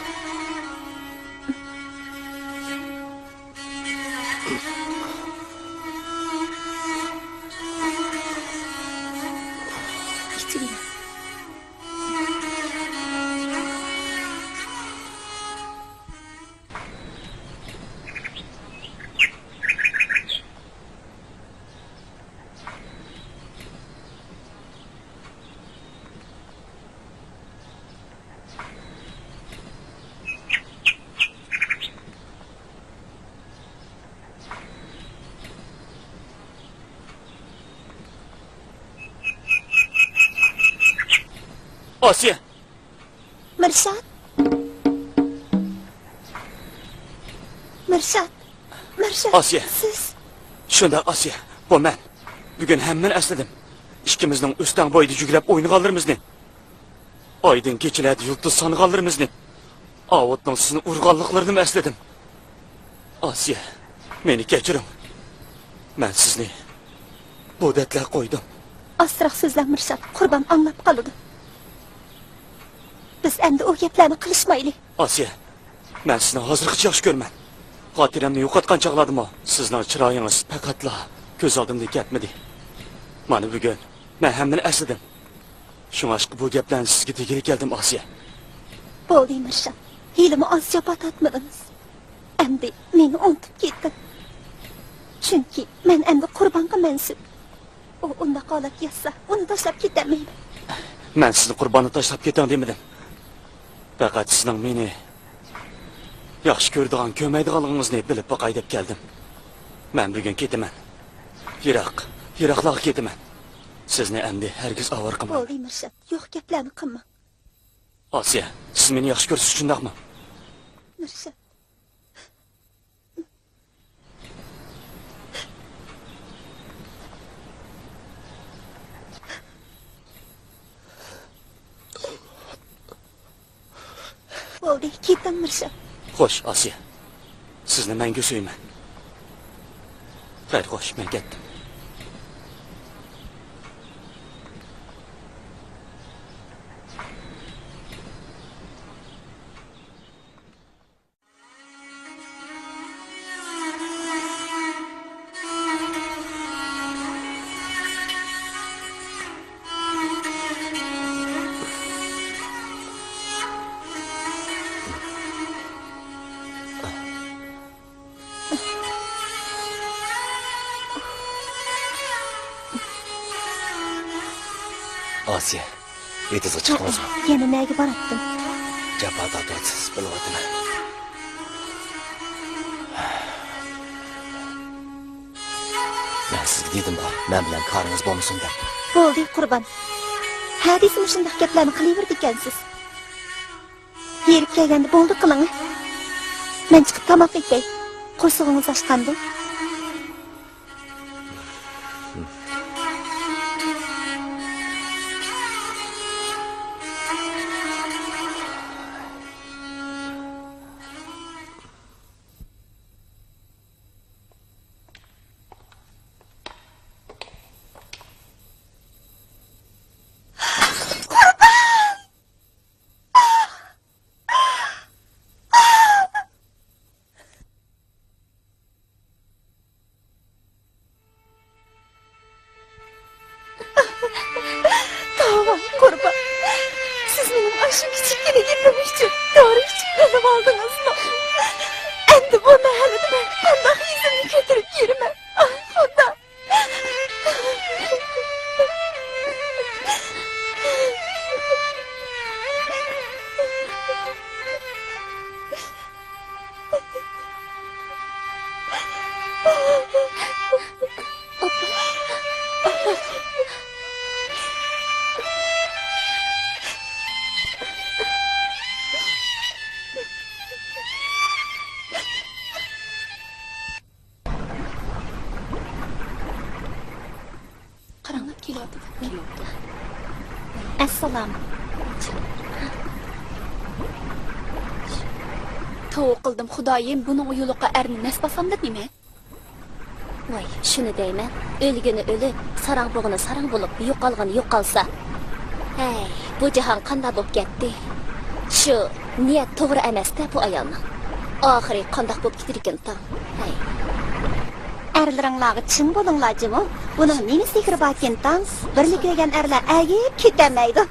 ئاسىيە! مىرشات! مىرشات! مىرشات! ئاسىيە! سىز! شۇنداق، ئاسىيە، بۇ مەن. بۈگۈن ھەممىنى ئەسلىدىم. ئىككىمىزنىڭ ئۆستەڭ بويىدا يۈگرەپ ئوينىغانلىرىمىزنى، ئايدىڭ كېچىلەردە يۇلتۇز سانىغانلىرىمىزنى، ئاۋۇتنىڭ سىزنى ئۇرغانلىقلىرىنىمۇ ئەسلىدىم. ئاسىيە، مېنى كەچۈرۈڭ. مەن سىزنى بۇ دەردلەرگە قويدۇم. ئاستىراق سۆزلەڭ مىرشات، قۇربان ئاڭلاپ قالىدۇ. بىز ئەمدى ئۇ گەپلەرنى قىلىشمايلى. ئاسىيە، مەن سىزنى ھازىرغىچە ياخشى كۆرىمەن. خاتىرەمنى يوقاتقان چاغلاردىمۇ سىزنىڭ چىرايىڭىز پەقەتلا كۆز ئالدىمدىن كەتمىدى. مانا بۈگۈن مەن ھەممىنى ئەسلىدىم. شۇڭلاشقا بۇ گەپلەرنى سىزگە دېگىلى كەلدىم، ئاسىيە. بولدى، مىرشات. ھېلىمۇ ئاز جاپا تارتمىدىڭىز. ئەمدى مېنى ئۇنتۇپ كېتىڭ. چۈنكى مەن ئەمدى قۇربانغا مەنسۇپ. ئۇ ئۇنداق ھالەتكە يەتسە، ئۇنى تاشلاپ كېتەلمەيمەن. مەن سىزنى قۇرباننى تاشلاپ كېتىڭ دېمىدىم. پەقەت سىزنىڭ مېنى ياخشى كۆرىدىغان، كۆرمەيدىغانلىقىڭىزنى بىلىپ باقاي دەپ كەلدىم. مەن بۈگۈن كېتىمەن. يىراق، يىراقلارغا كېتىمەن. سىزنى ئەمدى ھەرگىز ئاۋارە قىلمايمەن. بولدى، مىرشات، يوق گەپلەرنى قىلماڭ. ئاسىيە، سىز مېنى ياخشى كۆرىسىز، شۇنداقمۇ؟ مىرشات. بولدى، كېتىڭ، مىرشات. خوش، ئاسىيە. سىزنى مەڭگۈ سۆيىمەن. خەير، خوش، مەن كەتتىم. ئاسىيە، ئېتىزغا چىقتىڭىزمۇ؟ يەنە نەگە باراتتىم؟ جاپا تارتىۋاتىسىز، بىلىۋاتىمەن. مەن سىزگە دېدىمغۇ، مەن بىلەن كارىڭىز بولمىسۇن دەپ. بولدى، قۇربان. ھە دېسە مۇشۇنداق گەپلەرنى قىلىۋېرىدىكەنسىز. ھېرىپ كەلگەندە بولدى قىلىڭ. مەن چىقىپ تاماق ئېتەي. قورسىقىڭىز ئاچقاندۇ؟ تاۋان قۇربان، سىز مېنىڭ ئاشۇ كىچىككىنە گېپىم ئۈچۈن دورا ئىچىپ ئۆلۈۋالدىڭىزمۇ؟ ئەمدى بۇ مەھەللىدە مەن قانداق يۈزۈمنى كۆتۈرۈپ يۈرىمەن؟ ئاھ، خۇدا! قاراڭلار، كېلىۋاتىدۇ. ئەسسالام. توۋا قىلدىم، خۇدايىم، بۇنىڭ يۇلۇقى ئەرنى نەس باسامدۇ نېمە؟ ۋاي، شۇنى دەيمەن، ئۆلگىنى ئۆلۈپ، ساراڭ بولغىنى ساراڭ بولۇپ، يوقالغىنى يوقالسا. ھەي، بۇ جاھان قانداق بولۇپ كەتتى؟ شۇ نىيەت توغرا ئەمەستە بۇ ئايالنىڭ. ئاخىرى قانداق بولۇپ كېتىدىكىن تاڭ. ھەي. ئەرلىرىڭلارغا چىڭ بولۇڭلار جۇمۇ. بۇنىڭ نېمە سېھرى باركىن تاڭ؟ بىرنى كۆرگەن ئەرلەر ئەگىپ كېتەلمەيدۇ.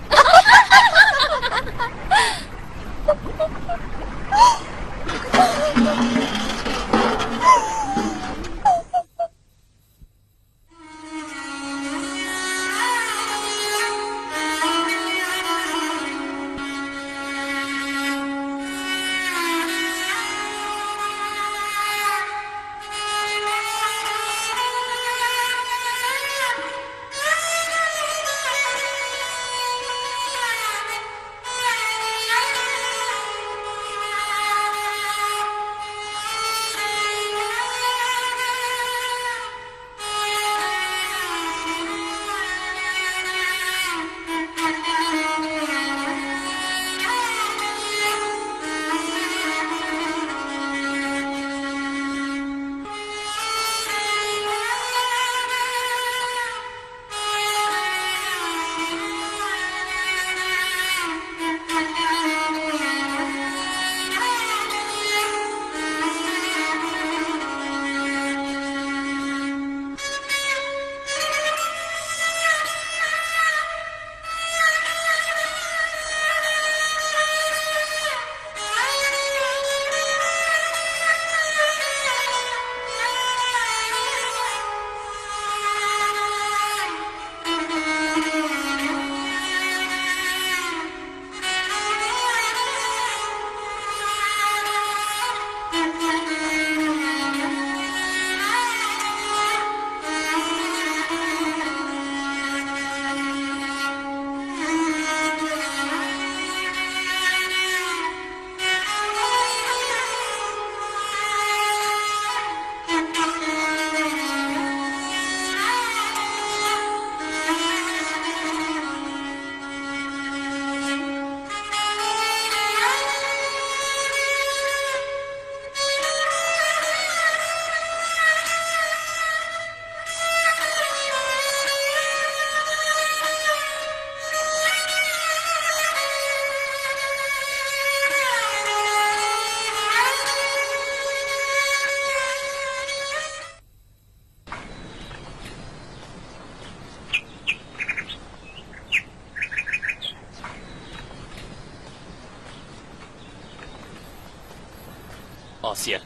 ئاسىيە،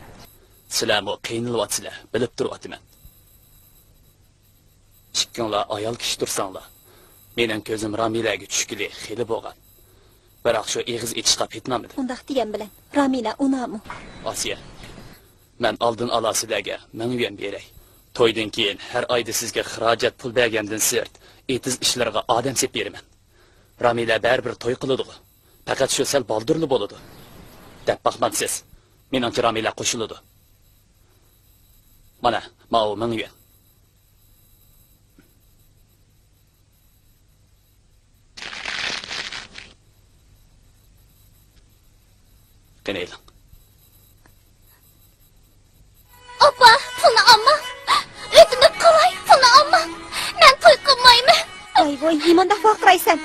سىلەرمۇ قىينىلىۋاتىسىلەر، بىلىپ تۇرۇۋاتىمەن. ئىككىڭلار ئايال كىشى تۇرساڭلار، مېنىڭ كۆزۈم رامىلەگە چۈشكىلى خېلى بولغان. بىراق شۇ ئېغىز ئېچىشقا پېتىنالمىدىم. ئۇنداق دېگەن بىلەن رامىلە ئۇنامۇ؟ ئاسىيە، مەن ئالدىن ئالا سىلەرگە مىڭ يۈەن بېرەي. تويدىن كېيىن ھەر ئايدا سىزگە خىراجەت پۇل بەرگەندىن سىرت، ئېتىز ئىشلىرىغا ئادەم سېلىپ بېرىمەن. رامىلە بەرىبىر توي قىلىدىغۇ. پەقەت شۇ سەل بالدۇرلا بولىدۇ. دەپ باقمامسىز؟ مېنىڭچە رامىلە قوشۇلىدۇ. مانا، ماۋۇ مىڭ يۈەن. قېنى ئېلىڭ. ئاپا، پۇلنى ئالما. ئۆتۈنۈپ قالاي، پۇلنى ئالما. مەن توي قىلمايمەن. ۋاي ۋاي، نېمانداق ۋارقىرايسەن؟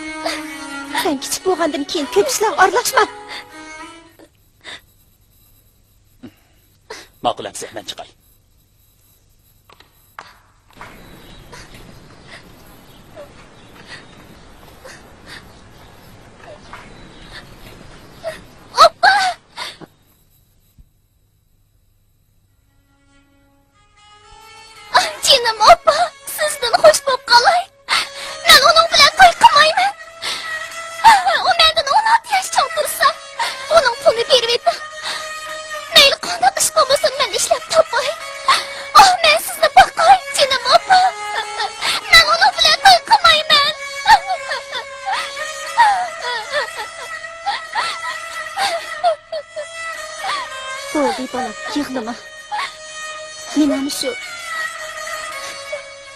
سەن كىچىك بولغاندىن كېيىن كۆپ ئىشلارغا ئارىلاشما. ماقۇل ئەمسە، مەن چىقاي. ئاپا! جېنىم ئاپا، سىزدىن خوش بولۇپ قالاي. مەن ئۇنىڭ بىلەن توي قىلمايمەن. ئۇ مەندىن ئون ئالتە ياش چوڭ تۇرسا، ئۇنىڭ پۇلىنى بېرىۋېتىڭ. مەيلى قانداق ئىش بولمىسۇن، مەن ئىشلەپ تاپاي. ئاھ، مەن سىزنى باقاي، جېنىم ئاپا. مەن ئۇنىڭ بىلەن توي قىلمايمەن. بولدى، بالام، يىغلىما. مېنىڭمۇ شۇ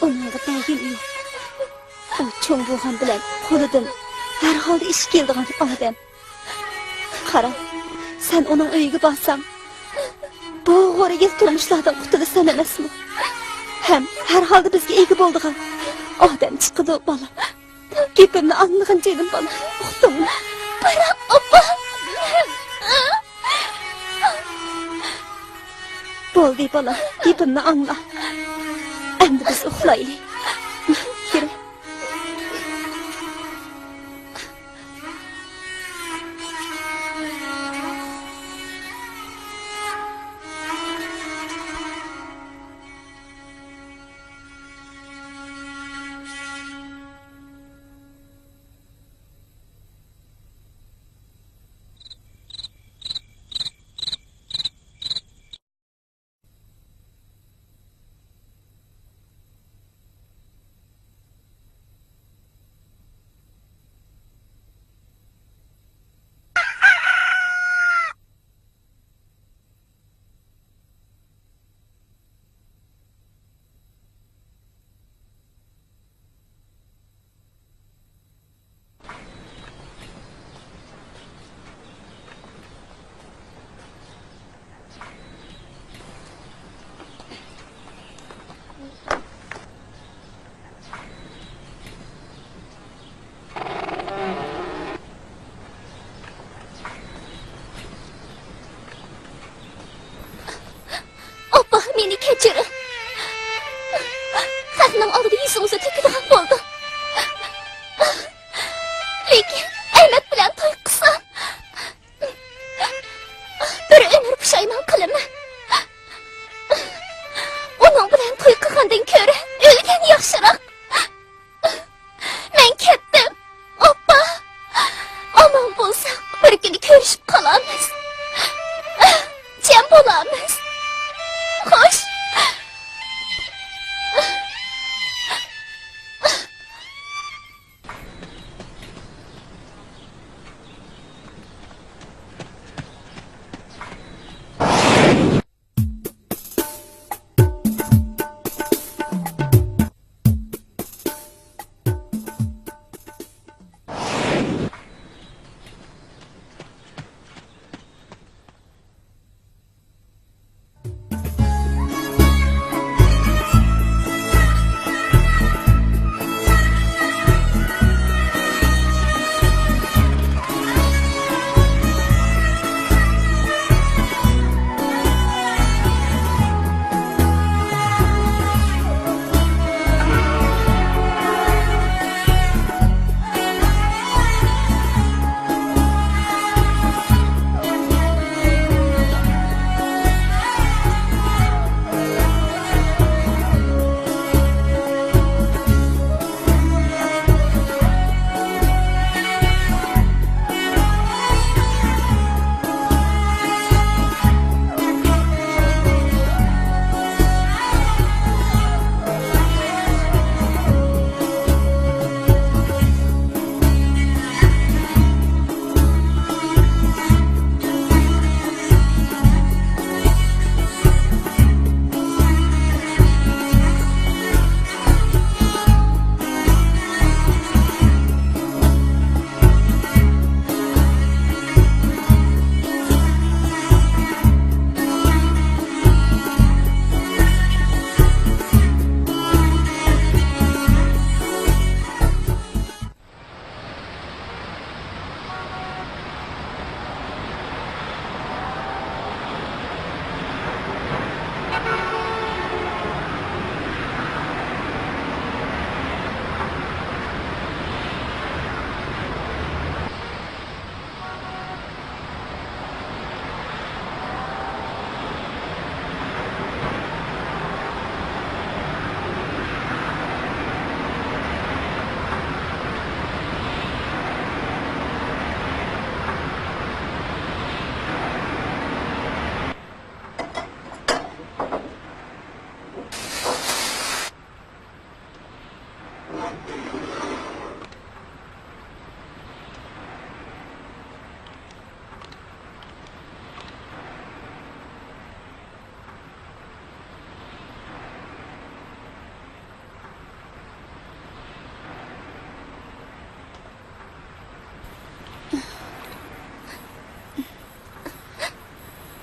ئۇنىڭغا بەرگىنىم يوق. ئۇ چوڭ بولغان بىلەن قولىدىن ھەر ھالدا ئىش كېلىدىغان ئادەم. قارا، سەن ئۇنىڭ ئۆيىگە بارساڭ، بۇ غورىگىل تۇرمۇشلاردىن قۇتۇلىسەن ئەمەسمۇ؟ ھەم ھەر ھالدا بىزگە ئىگە بولىدىغان ئادەم چىقىدۇ، بالام. گېپىمنى ئاڭلىغىن، جېنىم بالام، ئۇقتۇڭمۇ؟ بىراق، ئاپا. بولدى، بالام، گېپىمنى ئاڭلا. ئەمدى بىز ئۇخلايلى. يۈرە. ئاپا، مېنى كەچۈرۈڭ. خەقنىڭ ئالدىدا يۈزىڭىزنى تۆكىدىغان بولدۇم. لېكىن ئەمەت بىلەن توي قىلسام، بىر ئۆمۈر پۇشايمان قىلىمەن. ئۇنىڭ بىلەن توي قىلغاندىن كۆرە ئۆلگەن ياخشىراق. مەن كەتتىم، ئاپا. ئامان بولساڭ، بىر كۈنى كۆرۈشۈپ قالارمىز. جەم بولارمىز. خوش.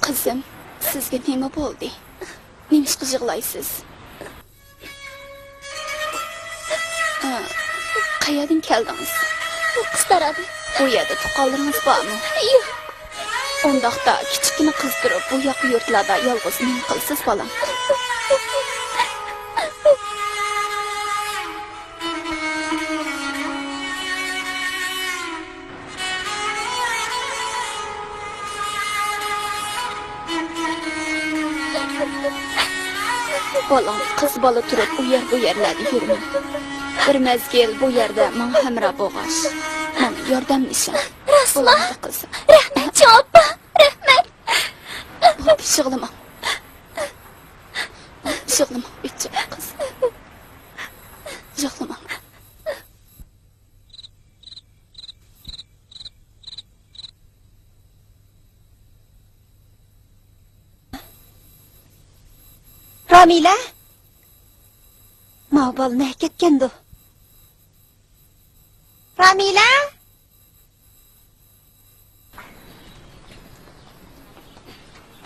قىزىم، سىزگە نېمە بولدى؟ نېمىشقا يىغلايسىز؟ ھە، قەيەردىن كەلدىڭىز؟ قۇشتارادىن. بۇ يەردە تۇغقانلىرىڭىز بارمۇ؟ يوق. ئۇنداقتا كىچىككىنە قىز تۇرۇپ، بۇ ياقا يۇرتلاردا يالغۇز نېمە قىلىسىز، بالام؟ بالام، قىز بالا تۇرۇپ ئۇ يەر بۇ يەرلەردە يۈرمەڭ. بىر مەزگىل بۇ يەردە ماڭا ھەمراھ بولغاچ، ماڭا ياردەملىشىڭ. راستلا؟ بولامدۇ قىزىم؟ رەھمەت، چوڭ ئاپا، رەھمەت. بولدى، يىغلىماڭ. يىغلىماڭ، ئۆتۈپ قىز. يىغلىماڭ. رامىلە؟ ماۋۇ بالا نەگە كەتكەندۇ؟ رامىلە؟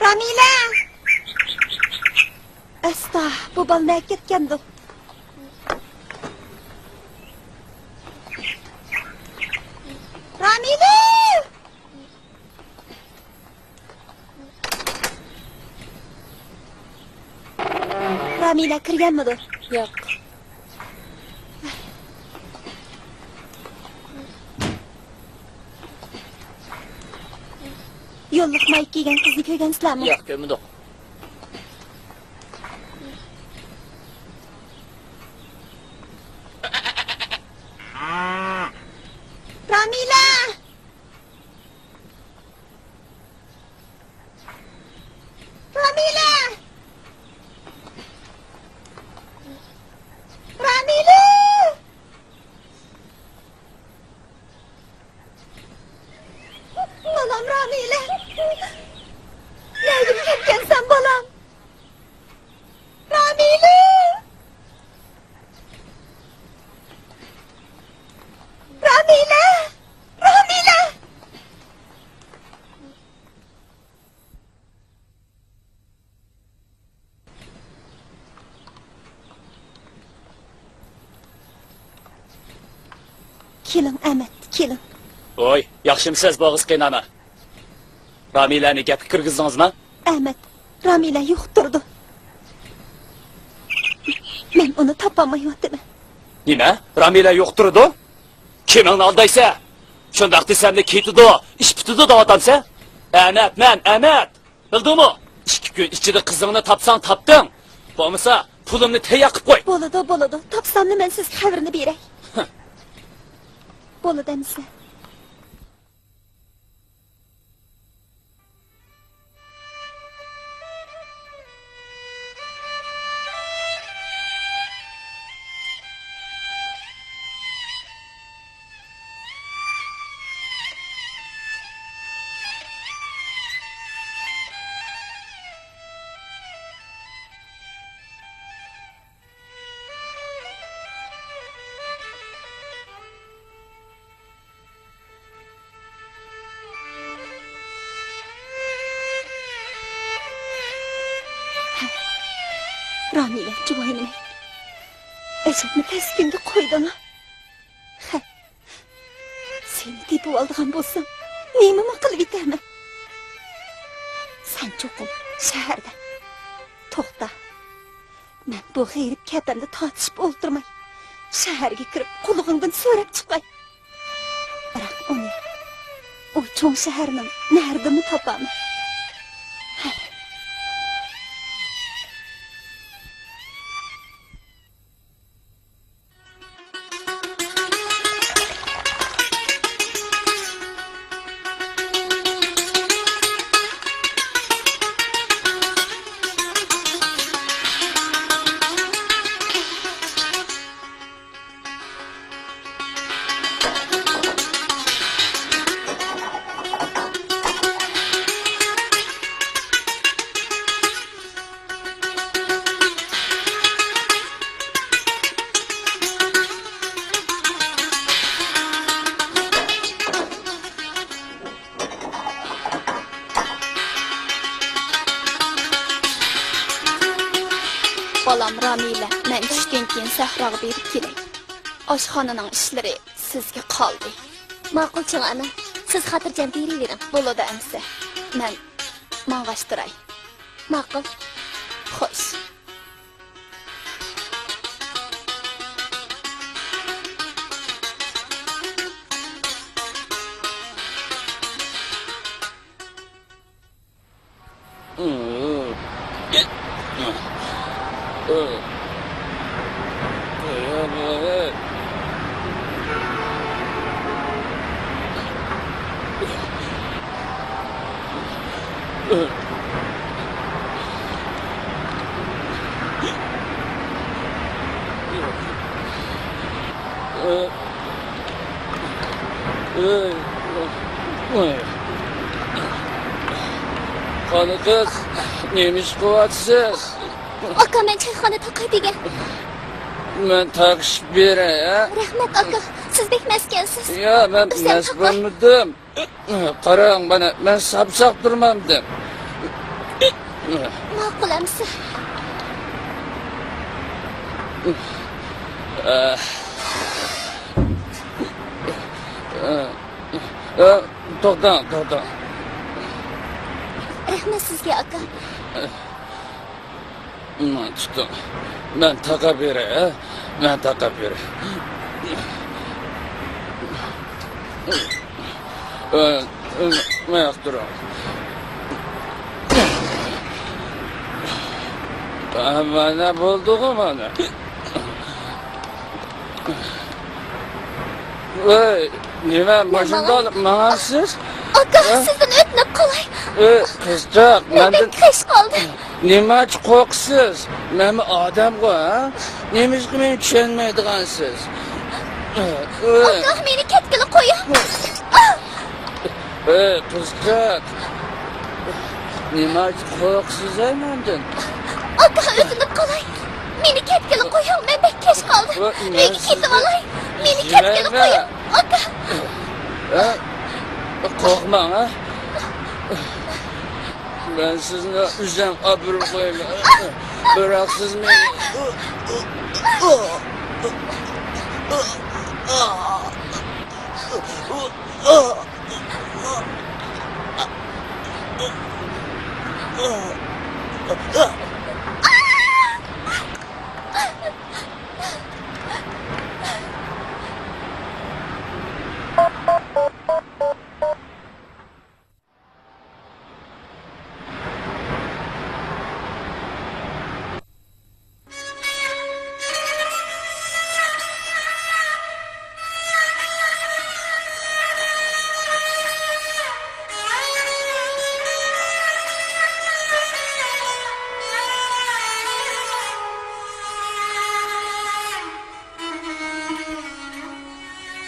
رامىلە! ئەستا، بۇ بالا نەگە كەتكەندۇ؟ رامىلە! رامىلە كىرگەنمىدۇ؟ ياق. يوللۇق مايكا كىيگەن قىزنى كۆرگەنسىلەرمۇ؟ ياق، كۆرمىدۇق. رامىلە! رامىلە! رامىلە! بالام رامىلە! نەگە كەتكەنسەن، بالام؟ رامىلە! رامىلە! رامىلە! كېلىڭ، ئەمەت، كېلىڭ. ۋوي، ياخشىمۇسىز، بوغۇز قېيىنئانا؟ رامىلەنى گەپكە كىرگۈزدىڭىزمۇ؟ ئەمەت، رامىلە يوق تۇرىدۇ. مەن ئۇنى تاپالمايۋاتىمەن. نېمە؟ رامىلە يوق تۇرىدۇ؟ كىمىڭنى ئالدايسەن؟ شۇنداق دېسەملا كېتىدۇ، ئىش پۈتىدۇ دەۋاتامسەن؟ ئەمەت مەن، ئەمەت! بىلدىڭمۇ؟ ئىككى كۈن ئىچىدە قىزىڭنى تاپساڭ تاپتىڭ. بولمىسا، پۇلۇمنى تەييار قىلىپ قوي. بولىدۇ، بولىدۇ. تاپساملا مەن سىزگە خەۋىرىنى بېرەي. ھە. بولىدۇ ئەمىسە. رامىلە، جۇۋاينىمەن. ئەجەبمۇ تەس كۈنگە قويدۇڭ. ھە. سېنى تېپىۋالىدىغان بولسام، نېمىمۇ قىلىۋېتەرمەن. سەن چوقۇم شەھەردە. توختا. مەن بۇ غېرىب كەپەندە تارتىشىپ ئولتۇرماي، شەھەرگە كىرىپ، قۇلىقىڭدىن سۆرەپ چىقاي. بىراق ئۇنى ئۇ چوڭ شەھەرنىڭ نەرىدىمۇ تاپامەن. ھە. بالام رامىلە، مەن چۈشتىن كېيىن سەھراغا بېرىپ كېلەي. ئاشخانىنىڭ ئىشلىرى سىزگە قالدى. ماقۇل، چوڭ ئانا. سىز خاتىرجەم بېرىۋېرىڭ. بولىدۇ ئەمىسە. مەن ماڭغاچ تۇراي. ماقۇل. خوش. قېنى قىز، نېمە ئىش قىلىۋاتىسىز؟ ئاكا، مەن چايخانا تاقاي دېگەن. مەن تاقىشىپ بېرەي، ھە؟ رەھمەت، ئاكا. سىز بەك مەسكەنسىز. يا، مەن مەس بولمىدىم. قاراڭ، مانا، مەن ساپساق تۇرمامدىم. ماقۇل ئەمىسە. توختاڭ، توختاڭ. رەھمەت سىزگە، ئاكا. مانا تۇتۇڭ. مەن تاقاپ بېرەي، ھە؟ مەن تاقاپ بېرەي. ئە، ئە، ماياق تۇرۇڭ. ئە، مانا بولدىغۇ مانا. ۋاي، نېمە، ماشىنىدا ئالىپ ماڭامسىز؟ ئاكا، سىزدىن ئۆتۈنۈپ قالاي. ئەي، قىزچاق، مەن مەندىن بەك كەچ قالدىم. نېمە ئۈچۈن قورقىسىز؟ مەنمۇ ئادەمغۇ، ھە؟ نېمىشقا مېنى چۈشەنمەيدىغانسىز؟ ئاكا، مېنى كەتكىلى قويۇڭ. ئەي، قىزچاق. نېمە ئۈچۈن قورقىسىز ھەي مەندىن؟ ئاكا، ئۆتۈنۈپ قالاي. مېنى كەتكىلى قويۇڭ، مەن بەك كەچ قالدىم. ئۆيگە كېتىۋالاي. مېنى كەتكىلى قويۇڭ، ئاكا. ھە؟ قورقماڭ، ھە؟ مەن سىزنى ئۆزۈم ئاپىرىپ قويىمەن. بىراق سىز مېنى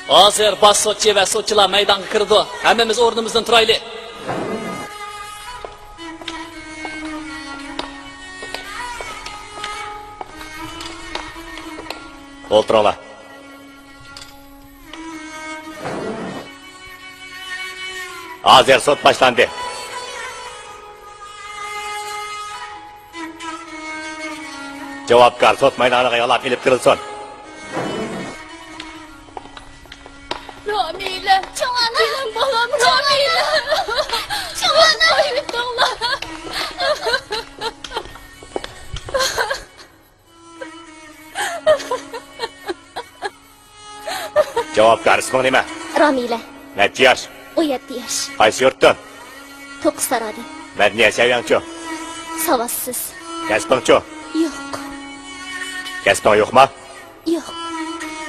ھازىر باش سوتچى ۋە سوتچىلار مەيدانغا كىرىدۇ. ھەممىمىز ئورنىمىزدىن تۇرايلى. ئولتۇرۇڭلار. ھازىر سوت باشلاندى. جاۋابكار سوت مەيدانىغا يالاپ ئېلىپ كىرىلسۇن. رامىلە! چوڭ ئانا! مېنىڭ بالام رامىلە! چوڭ ئانا! قويۇۋېتىڭلار! جاۋابكار، ئىسمىڭ نېمە؟ رامىلە. نەچچە ياش؟ ئون يەتتە ياش. قايسى يۇرتتىن؟ توققۇز سارادىن. مەدەنىيەت سەۋىيەڭچۇ؟ ساۋاتسىز. كەسپىڭچۇ؟ يوق. كەسپىڭ يوقما؟ يوق.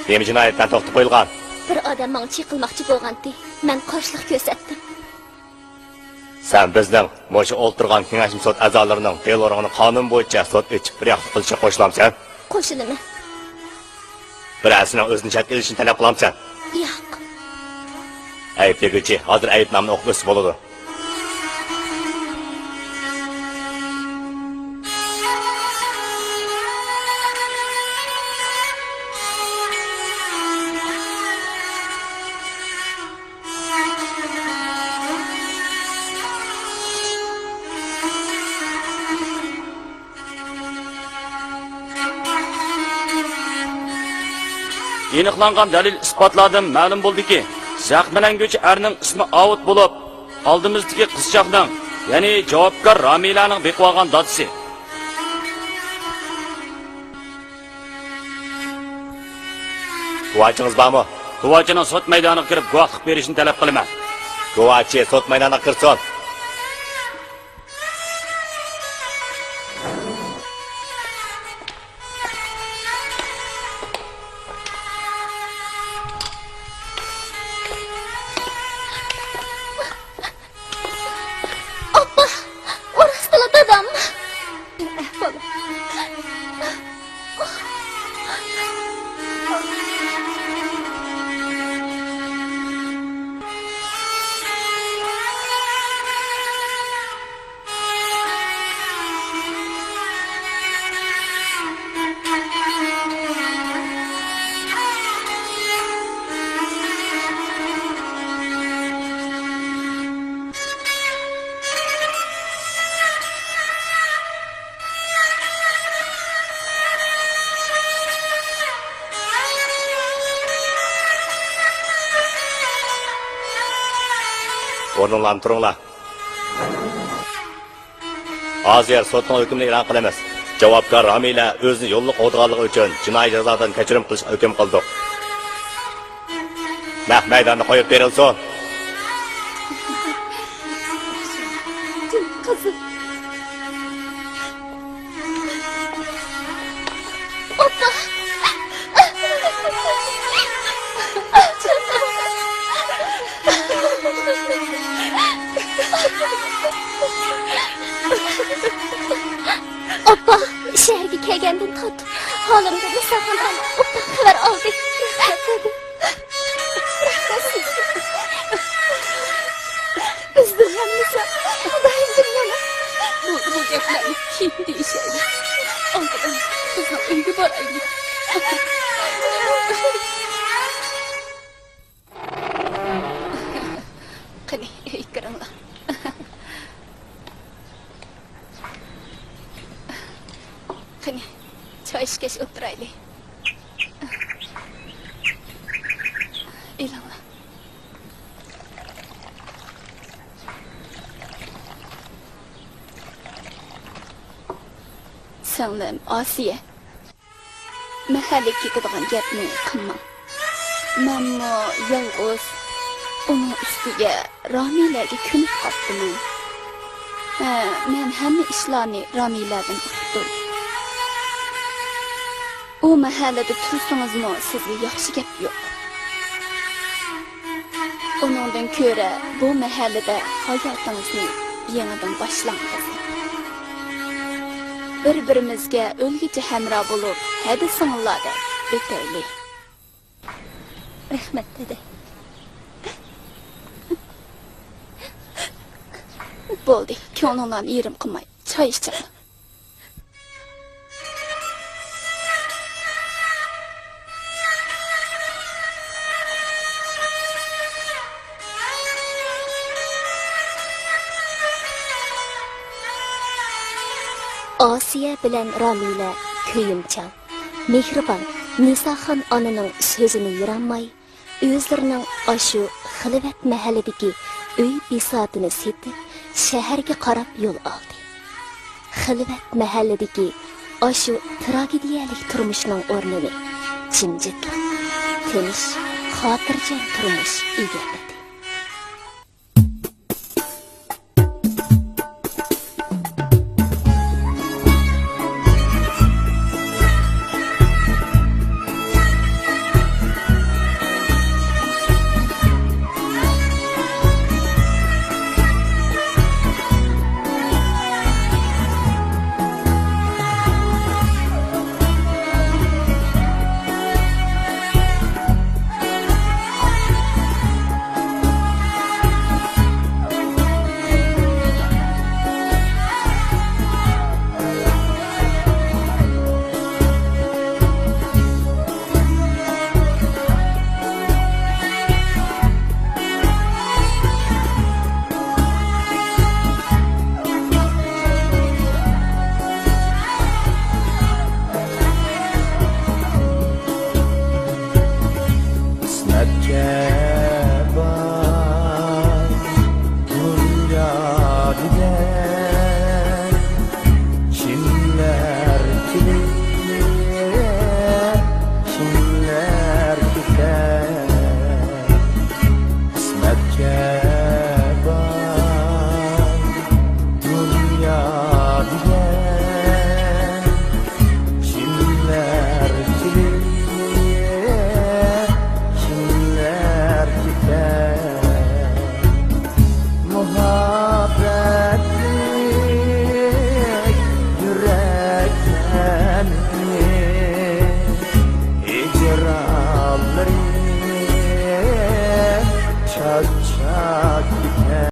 نېمە جىنايەت بىلەن توختىتىپ قويۇلغان؟ بىر ئادەم ماڭا چېقىلماقچى بولغانتى. مەن قارشىلىق كۆرسەتتىم. سەن بىزنىڭ مۇشۇ ئولتۇرغان كېڭەشمە سوت ئەزالىرىنىڭ دېلورىڭنى قانۇن بويىچە سوت ئېچىپ، رىياسەت قىلىشقا قوشۇلامسەن؟ قوشۇلىمەن. بىرەرسىنىڭ ئۆزىنى چەتكە ئېلىشىنى تەلەپ قىلامسەن؟ ياق. ئەيىبلىگۈچى ھازىر ئەيىبنامىنى ئوقۇپ ئۆتسە بولىدۇ. ئېنىقلانغان دەلىل-ئىسپاتلاردىن مەلۇم بولدىكى، زەخىملەنگۈچى ئەرنىڭ ئىسمى ئاۋۇت بولۇپ، ئالدىمىزدىكى قىزچاقنىڭ، يەنى جاۋابكار رامىلەنىڭ بېقىۋالغان دادىسى. گۇۋاچىڭىز بارمۇ؟ گۇۋاچىنىڭ سوت مەيدانىغا كىرىپ گۇۋاھلىق بېرىشىنى تەلەپ قىلىمەن. گۇۋاچى سوت مەيدانىغا كىرسۇن. ئاپا، ئۇ راستلا دادام. ئورنۇڭلارنى تۇرۇڭلار. ھازىر سوتنىڭ ھۆكمىنى ئېلان قىلىمىز. جاۋابكار رامىلە ئۆزىنى يوللۇق ئوغدىغانلىقى ئۈچۈن جىنايى جازادىن كەچۈرۈم قىلىشقا ھۆكۈم قىلدۇق. نەق مەيداندا قويۇپ بېرىلسۇن. قىزىم. ئاپا! ئاپا، شەھەرگە كەلگەندىن تارتىپ ھالىمدىن نىساخان ئانا ئوبدان خەۋەر ئالدى. ئۆزلىرى ھەممىسى خۇدايىمدىن يەنە. بولدى، بۇ گەپلەرنى كېيىن دېيىشەيلى. ئالدى بىلەن بىزنىڭ ئۆيگە بارايلى. قېنى، ئۆيگە كىرىڭلار. قېنى، چاي ئىچكەچ ئولتۇرايلى. ئېلىڭلار. سىڭلىم ئاسىيە، مەھەللىگە كېتىدىغان گەپنى قىلماڭ. مەنمۇ يالغۇز، ئۇنىڭ ئۈستىگە رامىلەگە كۆنۈپ قاپتىمەن. ھە، مەن ھەممە ئىشلارنى رامىلەدىن ئۇقتۇم. ئۇ مەھەللىدە تۇرسىڭىزمۇ سىزگە ياخشى گەپ يوق. ئۇنىڭدىن كۆرە بۇ مەھەللىدە ھاياتىڭىزنى يېڭىدىن باشلاڭ، قىزىم. بىر-بىرىمىزگە ئۆلگۈچە ھەمراھ بولۇپ، ھەدىسىڭىزلاردەك ئۆتەيلى. رەھمەت، دەدە. بولدى، كۆڭلۈڭلارنى يېرىم قىلماي، چاي ئىچىڭلار. ئاسىيە بىلەن رامىلە كۆيۈمچان، مېھرىبان نىساخان ئانىنىڭ سۆزىنى يىرالماي، ئۆزلىرىنىڭ ئاشۇ خىلۋەت مەھەللىدىكى ئۆي بىساتىنى سېتىپ، شەھەرگە قاراپ يول ئالدى. خىلۋەت مەھەللىدىكى ئاشۇ تراگېدىيەلىك تۇرمۇشنىڭ ئورنىنى جىمجىتلىق، تىنچ، خاتىرجەم تۇرمۇش ئىگىلىدى. ئاچچىق